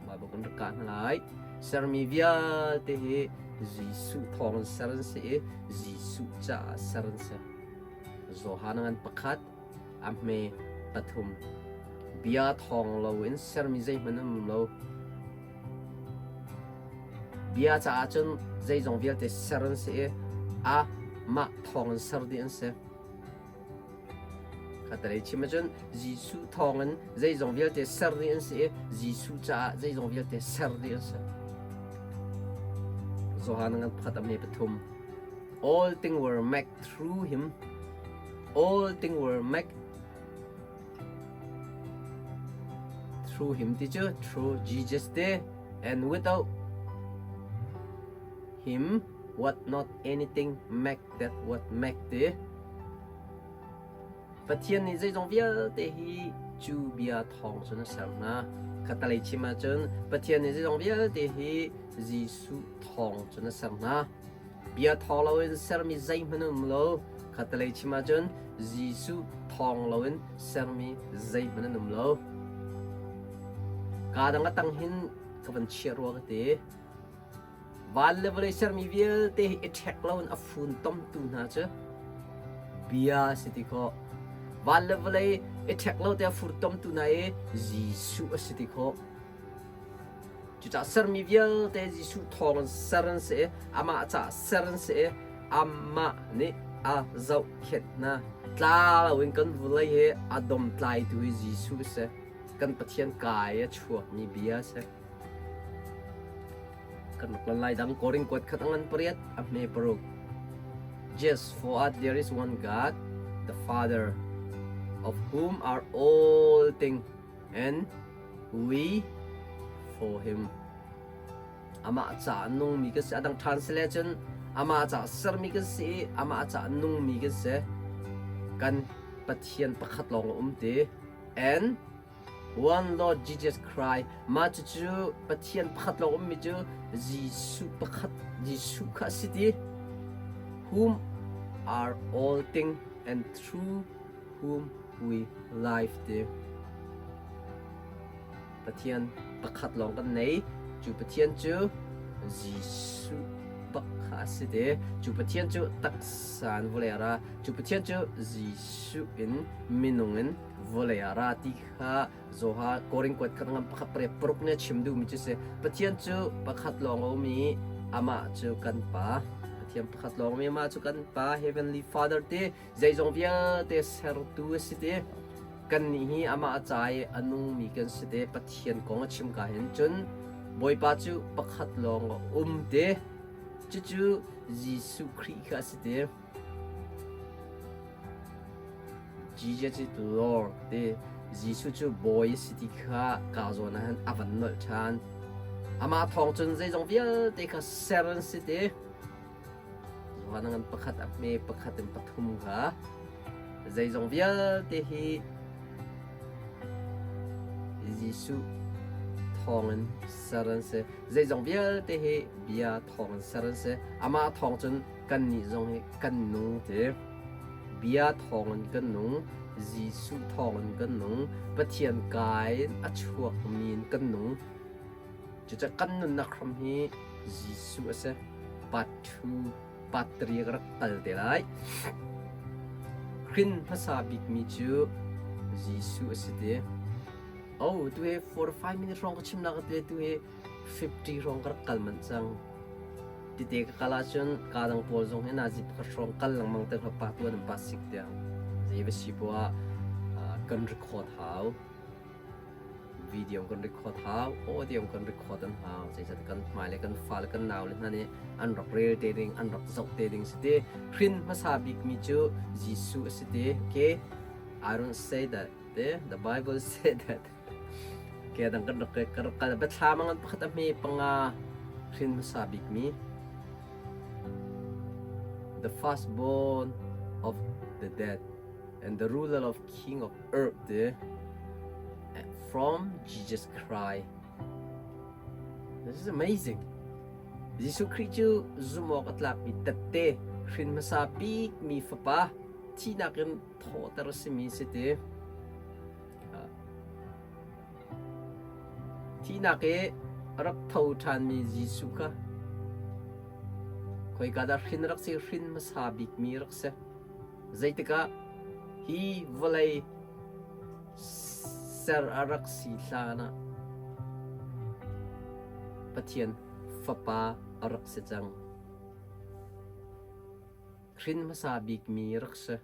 Bible kan rak kah hna lai sermi vialte hi Jesuh thawngin ser an si i Jesuh caah ser an si Johan ngan pakhat A hme pathum. Bia thawng loin sermi zeihmanh an um lo. Bia caah cun zeizong vialte ser an si i a mah thawng in ser dih an si. Khatalei chim ahcun Jesuh thawngin zeizong vialte ser dih an si i Jesuh caah zeizong vialte ser dih an si. Johan ngan pakhat a hme pathum. All things were made through him. All things were made through him ti cu through Jesus te and without him what not anything make that what make ti Pathian nih zeizong vialte hi cu bia thawng cun a ser hna. Khatalei chim ahcun Pathian nih zeizong vialte hi Jesuh thawng cun a ser hna. Bia thawng loin sermi zeihmanh an um lo. Khatalei chim ahcun Jesuh thawng loin sermi zeihmanh an um lo. Kaa dang a tang hin ka van chiah rua ka ti. Van le vawlei sermi vialte hi i ṭhek loin a funtomtu hna cu bia a si ti khawh. Van le vawlei i ṭhek lo te a furtomtu hna i Jesuh a si ti khawh. Cucaah sermi vialte Jesuh thawng in ser an si i amah caah ser an si i amah nih a zohkhenh hna. Tla loin kan vawlei hi a domtlaitu hi Jesuh a si. Kan Pathian kai a chuakmi bia a si. Kan rak lan lai dang Korin kuat khat a ngan pariat a hme paruk. Just for us there is one God, the Father, of whom are all things, and we for him. Amah ca nungmi kan si. A dang ṭhan si le cun amah ca sermi kan si i amah ca nungmi kan si. Kan Pathian pakhat lawng a um ti. And one Lord Jesus Christ. Mah cucu Pathian pakhat lawng ummi cu Jesuh pakhat Jesuh kha a si ti. Whom are all things and through whom we live ti. Pathian pakhat lawng kan nei. Cu Pathian cu Jesuh bak kha a si te. Cu Pathian cu taksa in vawlei a ra. Cu Pathian cu Jesuh in minung in vawlei a ra ti kha Zoha Korin kuat khat ngam pakhat pariat paruk nih a chim duhmi cu si. Pathian cu pakhat lawng a um i amah cu kan Pa. Pathian pakhat lawng um i amah cu kan Pa Heavenly Father ti zeizong vialte sertu a si ti. Kannih hi amah a ca i a nungmi kan si te Pathian kong a chim ka hin cun Bawipa cu pakhat lawng a um te. Cucu Jesuh Khrih kha a si te. Jesus is Lord te. Jesuh cu Bawi a si ti kha ka zawn ah hin a van nolh ṭhan. Amah thawng cun zeizong vialte kha ser an si te. Zuan ngan pakhat a hme pakhat in pathum kha zeizong vialte hi Jesuh thawngin ser an si. Zeizong vialte hi bia thawngin ser an si. Amah thawng cun kannih zong hi kan nung ti. Bia thawngin kan nung, Jesuh thawngin kan nung, Pathian kai in a chuakmi in kan nung. Cucaah kan nunnak hram hi Jesuh a si. Part 2, part 3 ka rak kal te lai. Hrin hmasa bikmi cu Jesuh a si ti. Oh, tu hi 45 minutes hrawng ka chimnak ka ti tu hi 50 hrawng ka rak kal manh cang. Tite ka kal ahcun ka dang pawl zong hi nazi pakhat hrawng kal lengmang te hna pa tuan pa sik tiang. Zei va si poah kan record hau. Video kan record hau, audio kan record an hau. Zeicahtiah kan hmai le kan fale kan naule hna nih an rak rel te ding, an rak zoh te ding si ti. Hrin hmasa bikmi cu Jesuh a si ti. Okay? I don't say that. Te, the Bible say that. Okay, dang kan rak kan rak kal biathlam ngan pakhat a hme panga hrin hmasa bikmi the firstborn of the dead and the ruler of king of earth te from Jesus Christ. This is amazing. Jesuh Khrih cu zumh awk a tlakmi tette hrin hmasa bikmi fapa thihnak in thawhter a simi si ti. Thihnak i rak tho ṭhanmi Jesuh kha khoika dah hrin rak si hrin hmasa bikmi rak si. Zeitikah hi vawlei ser a rak si hlan ah Pathian Fapa a rak si cang. Hrin hmasa bikmi rak si.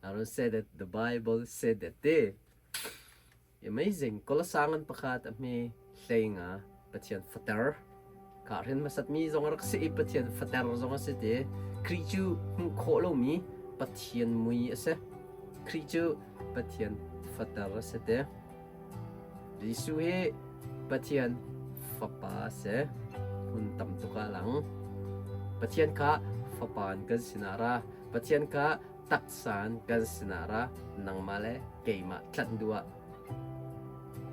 I don't say that the Bible said that te. Amazing. Kolasangan pakhat a hme hleinga Pathian fater. Ka hrin hmasatmi zong a rak si i Pathian fater zong a si ti. Khrih cu hmuh khawh lomi Pathian mui a si. Khrih cu Pathian fater a si ti. Jesuh hi Pathian fapa a si. Hmun tam tuk ah lang. Pathian kha fapa in kan sinah ra. Pathian kha taksa in kan sinah ra nangmah le keimah tlanh duh ah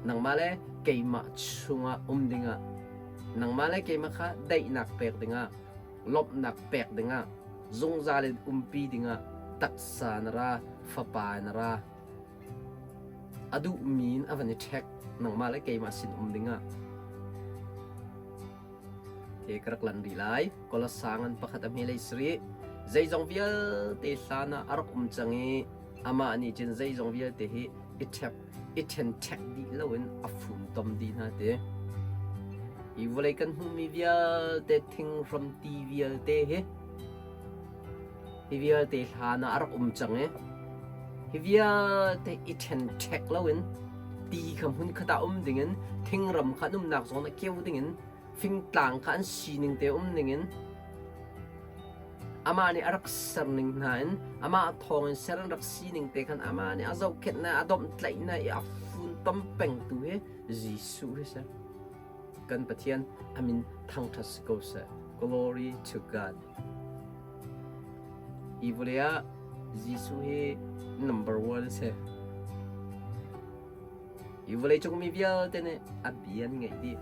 nangmah le keimah chungah um dingah nangmah le keimah kha daihnak pek dingah lawmhnak pek dingah zungzal in umpi dingah taksa na ra fapa na ra a duhmi in a van i ṭhek nangmah le keimah sin um dingah Ke ka rak lan rih lai. Kolosang an pakhat a hme lei sarih. Zeizong vialte hlan ah a rak um cang i amah nih cun zeizong vialte hi i ṭhek i ṭhenṭhek dih loin a funtom dih hna ti. Hi vawlei kan hmuhmi vialte thinghram ti vialte hi hi vialte hlan ah a rak um cang i hi vialte i ṭhenṭhek loin ti kha hmun khat ah um dingin thingram kha an umnak zawn ah keu dingin fingtlang kha an sining te um ningin amah nih a rak ser ning hna in amah thawngin ser an rak sining te khan amah nih a zohkhenh na a domhtlaih na i a funtom pengtu hi Jesuh hi si. Kan Pathian amin thangṭhat si ko seh. Glory to God. Hi vawlei ah Jesuh hi number one si. Hi vawleicung mi vialte nih a bia an ngaih dih.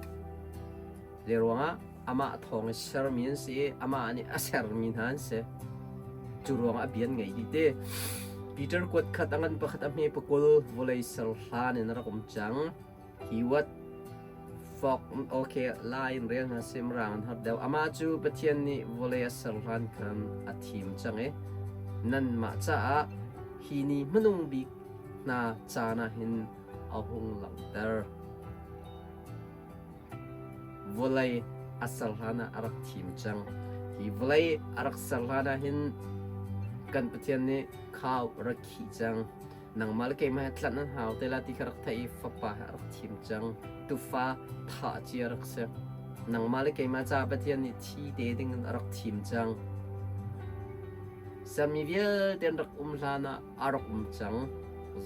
Zei ruangah amah thawng i sermi an si i amah nih a sermi hna an si. Cu ruangah a bia an ngaih dih ti. Peter kuat khat a ngan pakhat a hme pakul vawlei ser hlan in a rak um cang. He what fok okay lai in rel hna sim rang an har deuh. Amah cu Pathian nih vawlei a ser hlan khan a thim cang i nanmah caah hi ni hmanung bik hna caan ah hin a hung langhter. Vawlei a ser hlan ah a rak thim cang. Hi vawlei a rak ser hlan ah hin kan Pathian nih khau rak khih cang. Nangmah le keimah he tlanh an hau te la ti kha rak theih i fapa he a rak thim cang. Tufa thah cia rak si. Nangmah le keimah caah Pathian nih thi te ding in a rak thim cang. Sermi vialte an rak um hlan ah a rak um cang.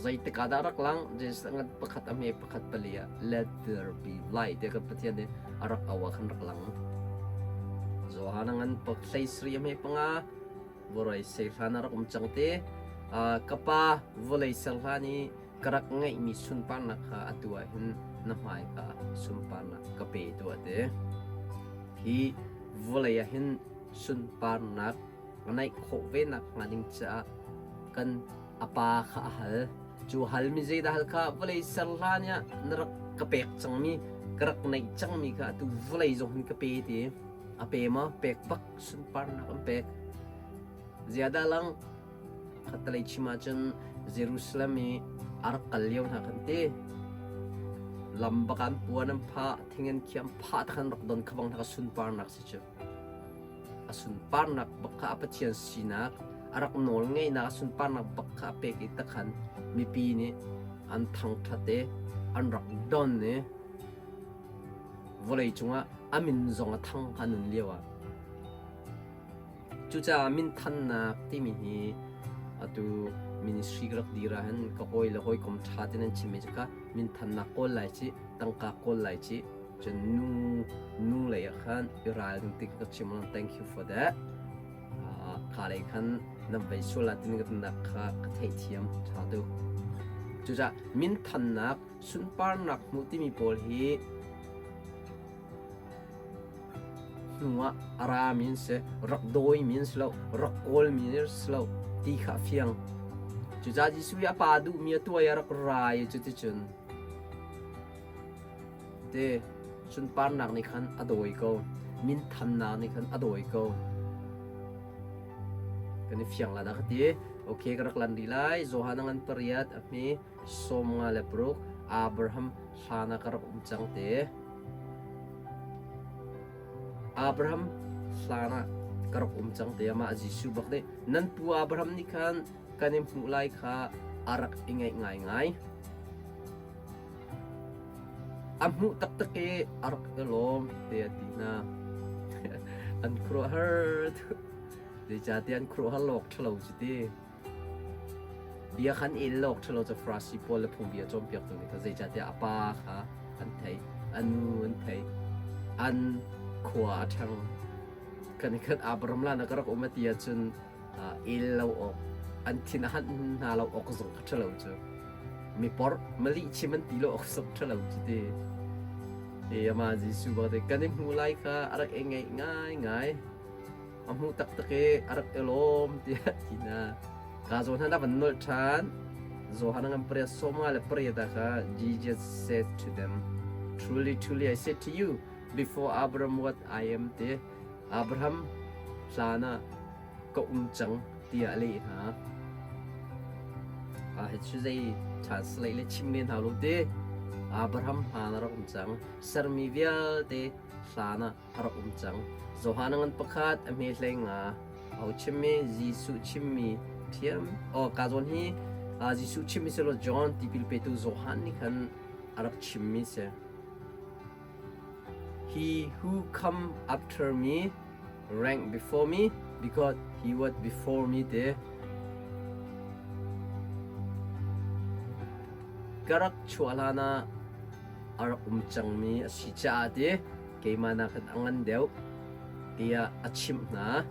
Zeitik ah dah rak lang? Jesus ngan pakhat a hme pakhat pali ah let there be light tiah kan Pathian nih a rak au ah khan rak lang. Johan ngan hlei sri a hme panga vawlei ser hlan a rak um cang te. Ka pa vawlei ser hlan i ka rak ngeihmi sunparnak kha atu ah hin na hmaika sunparnak ka pe tuah te. Hi vawlei ah hin sunparnak a neih khawh ve nak hnga ding caah kan a pa kha a hal. Cu halmi zeidah hal kha vawlei ser hlan ah na rak ka pek cangmi ka rak neih cangmi kha atu vawlei zong hin ka pe ti. A pe maw? Pek bak sunparnak an pek. Ziada lang khattalei chim ahcun Jerusalem i a rak kal lio hna kan ti. Lam bak an puan an phah, thing an khiam phah ta khan rak don kha bang hna ka sunparnak si cu. A sunparnak bak kha a Pathian sinak, a rak nawl ngeihnak a sunparnak bak kha a pek i takhan mipi nih an thangṭhat i an rak don i vawlei cungah a min zong a thang kha nun lio ah. Cucaah minthannak timi hi atu ministry ka rak dir ahhin ka hawi le hawikom ṭha te nan chimmi cu ka minthannak kawl lai cih, tangka kawl lai cih, Cun nu nu lei ah khan i ralring ti ka chim lang thank you for that. Kha lei khan nan vei sual la tin ka nak kha ka theihthiam tha tuk. Cucaah minthannak sunparnak hmuh timi pawl hi hnu ah a ra mi an si, rak dawi mi an si lo, rak kawl mi an si lo ti kha a fiang. Cucaah Jesuh i a pa duhmi a tuah i a rak ra i cuticun Te sunparnak nih khan a dawi ko. Minthannak nih khan a dawi ko. Kan i fiang la dah ka ti. Okay, ka rak lan rih lai. Johan a ngan pariat a hme 56 Abraham hlan ah ka rak um cang te. Abraham hlan ah ka rak um cang te. Amah Jesuh bak nih nan pu Abraham nih khan kan in hmuh lai kha a rak i ngaih ngaingai. A hmuh taktak i a rak i lawm tiah a ti hna. An khuaruahhar tuk. Zeicahtiah an khuaruahhar lawk ṭhalo cu ti. Bia khan el lawk ṭhalo cu Farasi pawl le phungbia cawnpiaktu nih khan zeicahtiah a pa kha an theih, a nu an theih, an khua a ṭhang. Kan i khat Abraham lan ah ka rak um a ti ahcun el lo awk an thin a hanh hna lo awk zong kha ṭhalo cu mi porh malih chim an ti lo awk zong ṭhalo cu ti e ama Jesuh bak te kan i hmu lai kha a rak i ngaih ngai ngai a hmu taktak i a rak i lawm tiah ti na ka zawn hna van nolh ṭhan Johan ngan pariat sawma le pariat ah kha Jesus said to them truly truly I said to you before Abraham what I am te Abraham hlan ah. ka um cang tiah a leh hna. Hi cu zei translate le chim men hau lo ti. Abraham hlan a rak um cang. Sermi vialte hlan ah a rak um cang. Johan a ngan pakhat, a hme hlei nga. Aho chimmi Jesuh chimmi ṭhiam. Oh, ka zawn hi Jesuh chimmi si lo John tipil petu Johan nih khan a rak chimmi si. He who come after me rank before me because he was before me te. Ka rak chuah hlan ah a rak um cangmi a si caah ti keimah nakin a ngan deuh tiah a chimh hna.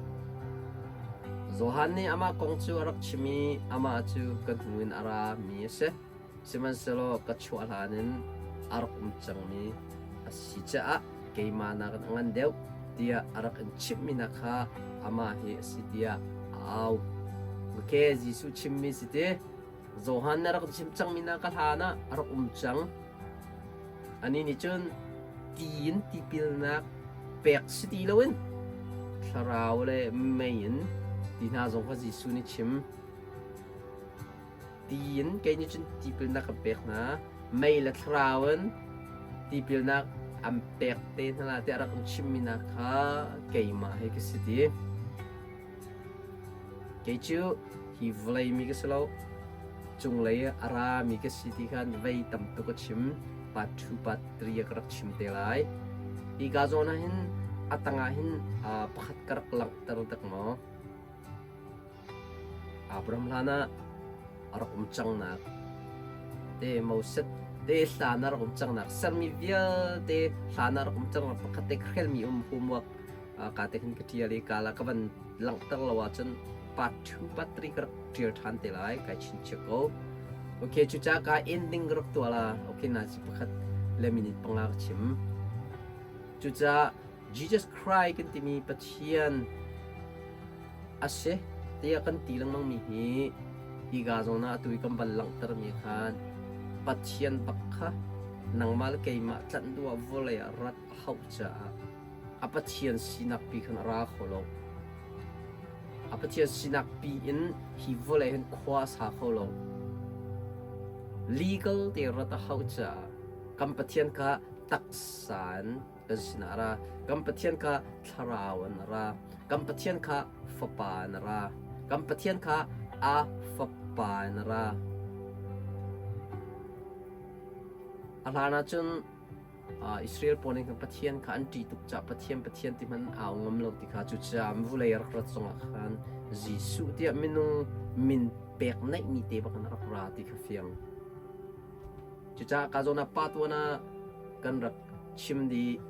Johan nih amah kong cu a rak chim i amah cu ka hnu in a rami a si. Sihmanhsehlaw ka chuah hlan in a rak um cangmi a si caah keimah nakin a ngan deuh tiah a rak in chimhmi hna kha amah hi a si tiah a au. Okay, Jesuh chimmi si ti. Johan nih a rak chim cangmi hna ka hlan ah a rak um cang. Anih nih cun ti in tipilnak pek si ti loin thlarau le mei in ti hna zong kha Jesuh nih chim. Ti in kei nih cun tipilnak kan pek hna. Mei le thlarau in tipilnak an pek te hna la tiah rak in chimmi hna kha keimah hi ka si ti. Kei cu hi vawlei mi ka si lo, cunglei a rami ka si ti khan vei tam tuk a chim. Part 2, part 3 ah ka rak chim te lai. Hi ka zawn ah hin a tangah hin pakhat ka rak langhter dak maw? Abraham hlan ah a rak um cangnak te Moses te hlan ah rak um cangnak sermi vialte hlan ah rak um cangnak pakhat te khrelmi um homework ka te khin ka ṭial i kala ka van langhter lo ahcun part 2 part 3 ka rak ṭial ṭhan te lai kai chinchiah ko. Okay, cucaah ka ending ka rak tuah la. Okay, na si pakhat le minute panga ka chim. Cucaah Jesus Christ kan timi Pathian a si tiah kan ti lengmang mi hi higa zawn ah atu i kan van langhter mi khan Pathian bak kha nangmah le keimah tlanh duh ah vawlei ah rat a hauh caah a Pathian sinak pi khan a ra kho lo. A Pathian sinak pi in hi vawlei hin khua a sa kho lo. Legal te rat a hauh caah kan Pathian kha taksa in kan sinah a ra. Kan Pathian kha thlarau in a ra. Kan Pathian kha fapa in a ra. Kan Pathian kha a fapa in a ra. A hlan ahcun Israel pawl nih khan Pathian kha an ṭih tuk caah Pathian Pathian ti hmanh au ngam lo ti kha cucaah vulei rak rat zongah khan Jesuh tiah minung min pek naihmi te bak in a rak ra ti kha fiang. Cucaah ka zawn ah pa tuan ah kan rak chim dih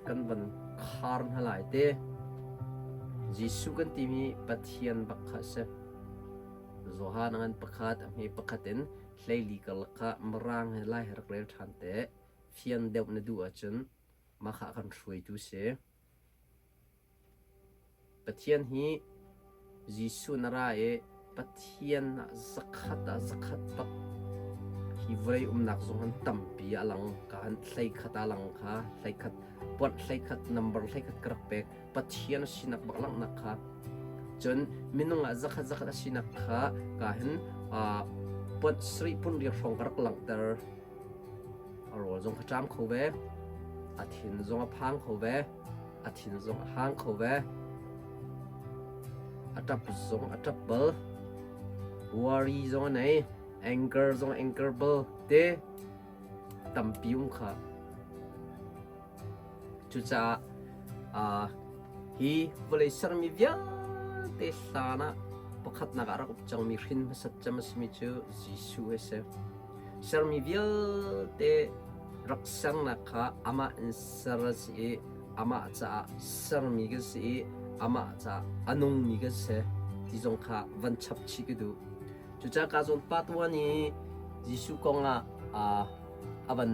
kan van khar hna lai te. Jesuh kan timi Pathian bak kha a si. Johan ngan pakhat a hme pakhat in hleili karlak kha Mirang he Lai he rak rel ṭhan te. Fian deuh na duh ahcun mah kha kan hruaitu si. Pathian hi Jesuh na ra i Pathian ah zakhat ah zakhat bak hi vawlei umnak zong han tampi a lang ka han hleikhat a lang kha hleikhat puanh hleikhat number hleikhat ka rak pek Pathian a sinak bak langhnak kha cun minung ah zakhat zakhat a sinak kha ka hin puanh sarih pun riang hrawng ka rak langhter a rawl zong kha ṭam kho ve a thin zong a phang kho ve a thin zong a hang kho ve. A ṭap zong a ṭap bal. Worry zong a nei. Anger zong anger bal te tampi um kha. Cucaah uh, hi vawlei sermi vialte hlan ah pakhatnak ah rak up cangmi hrin hmasat cem a simi cu Jesuh a si. Sermi vialte rak sernak kha amah in ser a si i amah caah sermi kan si i amah caah a nungmi kan si ti zong kha van chap chih ka duh. Cucaah ka zawn pa tuan i Jesuh kong ah a van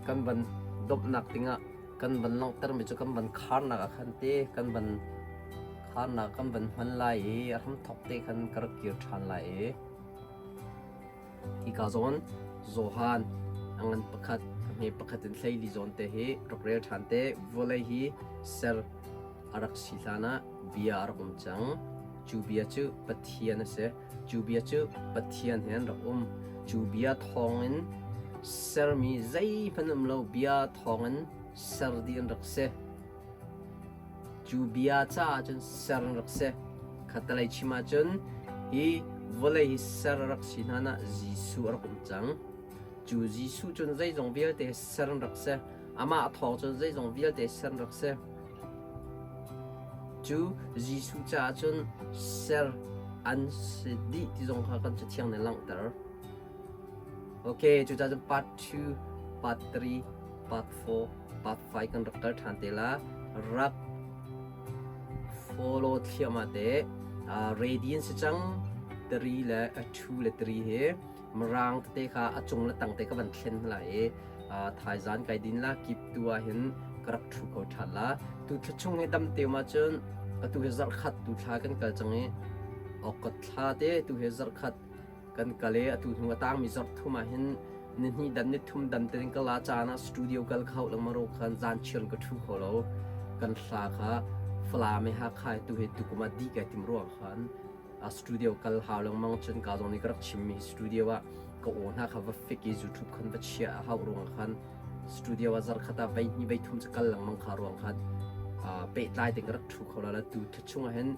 kan van domhnak dingah kan van langhtermi cu kan van kharnak ah khan te kan van kharnak kan van hman lai i a hramthawk te khan ka rak kir ṭhan lai i hika zawn Johan a ngan pakhat. hi pakhat in 14 zawn te hi rak rel ṭhan te. Vawlei hi ser a rak si hlan ah bia a rak um cang. Cu bia cu Pathian a si. Cu bia cu Pathian he an rak um. Cu bia thawngin sermi zeihmanh um lo bia thawngin ser dih an rak si. Cu bia caah cun ser an rak si. Khattelei chim ahcun hi vawlei hi ser a rak si hlan ah Jesuh a rak um cang. Cu Jesuh cun zeizong vialte ser an rak si. Amah thawng cun zeizong vialte ser an rak si. Cu Jesuh caah cun ser an si dih ti zong kha kan Cathiang nih a langhter. Okay, cucaah cun part 2, part 3, part 4, part 5 kan rak kal ṭhan te la. Rak follow thliahmah te. Ready in si cang. 3 le 2 le 3 hi mirang tete kha a cung le tang te ka van thlen hna i thaizan kai din la kip tu ah hin ka rak ṭhu kho ṭhan la. Tu thla chung hi dam te ma cun atu hi zarh khat tu thla kan kal cang i August thla te tu hi zarh khat kan kal i atu hnu a tangmi zarh thum ah hin ni hnih dan ni thum dan tein ka la caan ah studio kal kho lengmang ro khan zan chiar ka ṭhu kho lo. Kan hla kha Falam i Hakha tu hi tukum ah dih kai tim ruang khan a studio kal hau lengmang. Cun ka zong nih ka rak chimmi studio ah ka aw hna kha va fik i YouTube khan va chia a hauh ruang khan studio ah zarh khat ah vei hnih vei thum cu kal lengmang kha ruang khan pehtlai te ka rak ṭhu kho la la. Tu thla chung ah hin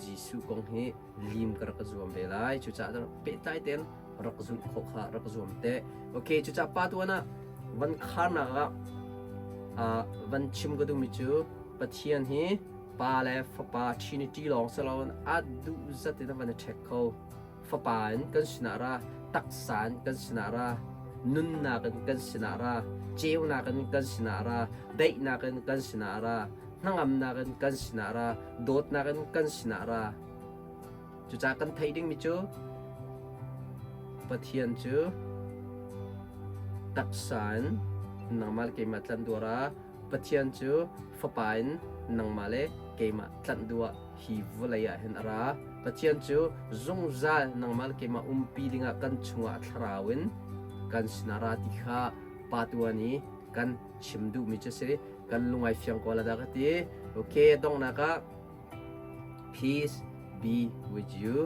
Jesuh kong hi lim ka rak zuam ve lai. Cucaah pehtlai tein rak zulh khawh kha rak zuam te. Okay, cucaah pa tuan ah van kharnak ah van chim ka duhmi cu Pathian hi Pa le Fapa Trinity lawng si loin a duh zat in a van i ṭhek kho. Fapa in kan sinah ra, taksa in kan sinah ra, nunnak in kan sinah ra, ceunak in kan sinah ra, daihnak in kan sinah ra, hnangamnak in kan sinah ra, dawtnak in kan sinah ra. Cucaah kan theih dingmi cu Pathian cu taksa in nangmah le keimah tlanh duh ra, Pathian cu Fapa in nangmah le keimah tlanh duh ah hi vawlei ah hin a ra. Pathian cu zungzal nangmah le keimah umpi dingah kan chungah a thlarau in kan sinah ra ti kha Pa tuan i kan chim duhmi cu si. Kan lung ai fiang ko la dah ka ti. Okay, donghnak ah Peace be with you.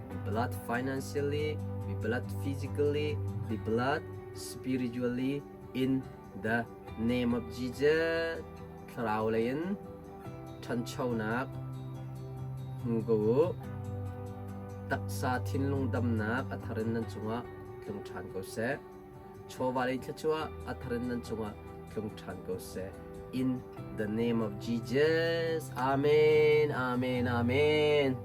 Be blessed financially, be blessed physically, be blessed spiritually in the name of Jesus. Thlarau lei in ṭhanchonak hmu ko u. Taksa thinlung damnak a thar in nan cungah tlung ṭhan ko seh. Chawva lei thluachuah a thar in nan cungah tlung ṭhan ko seh. In the name of Jesus. Amen. Amen. Amen.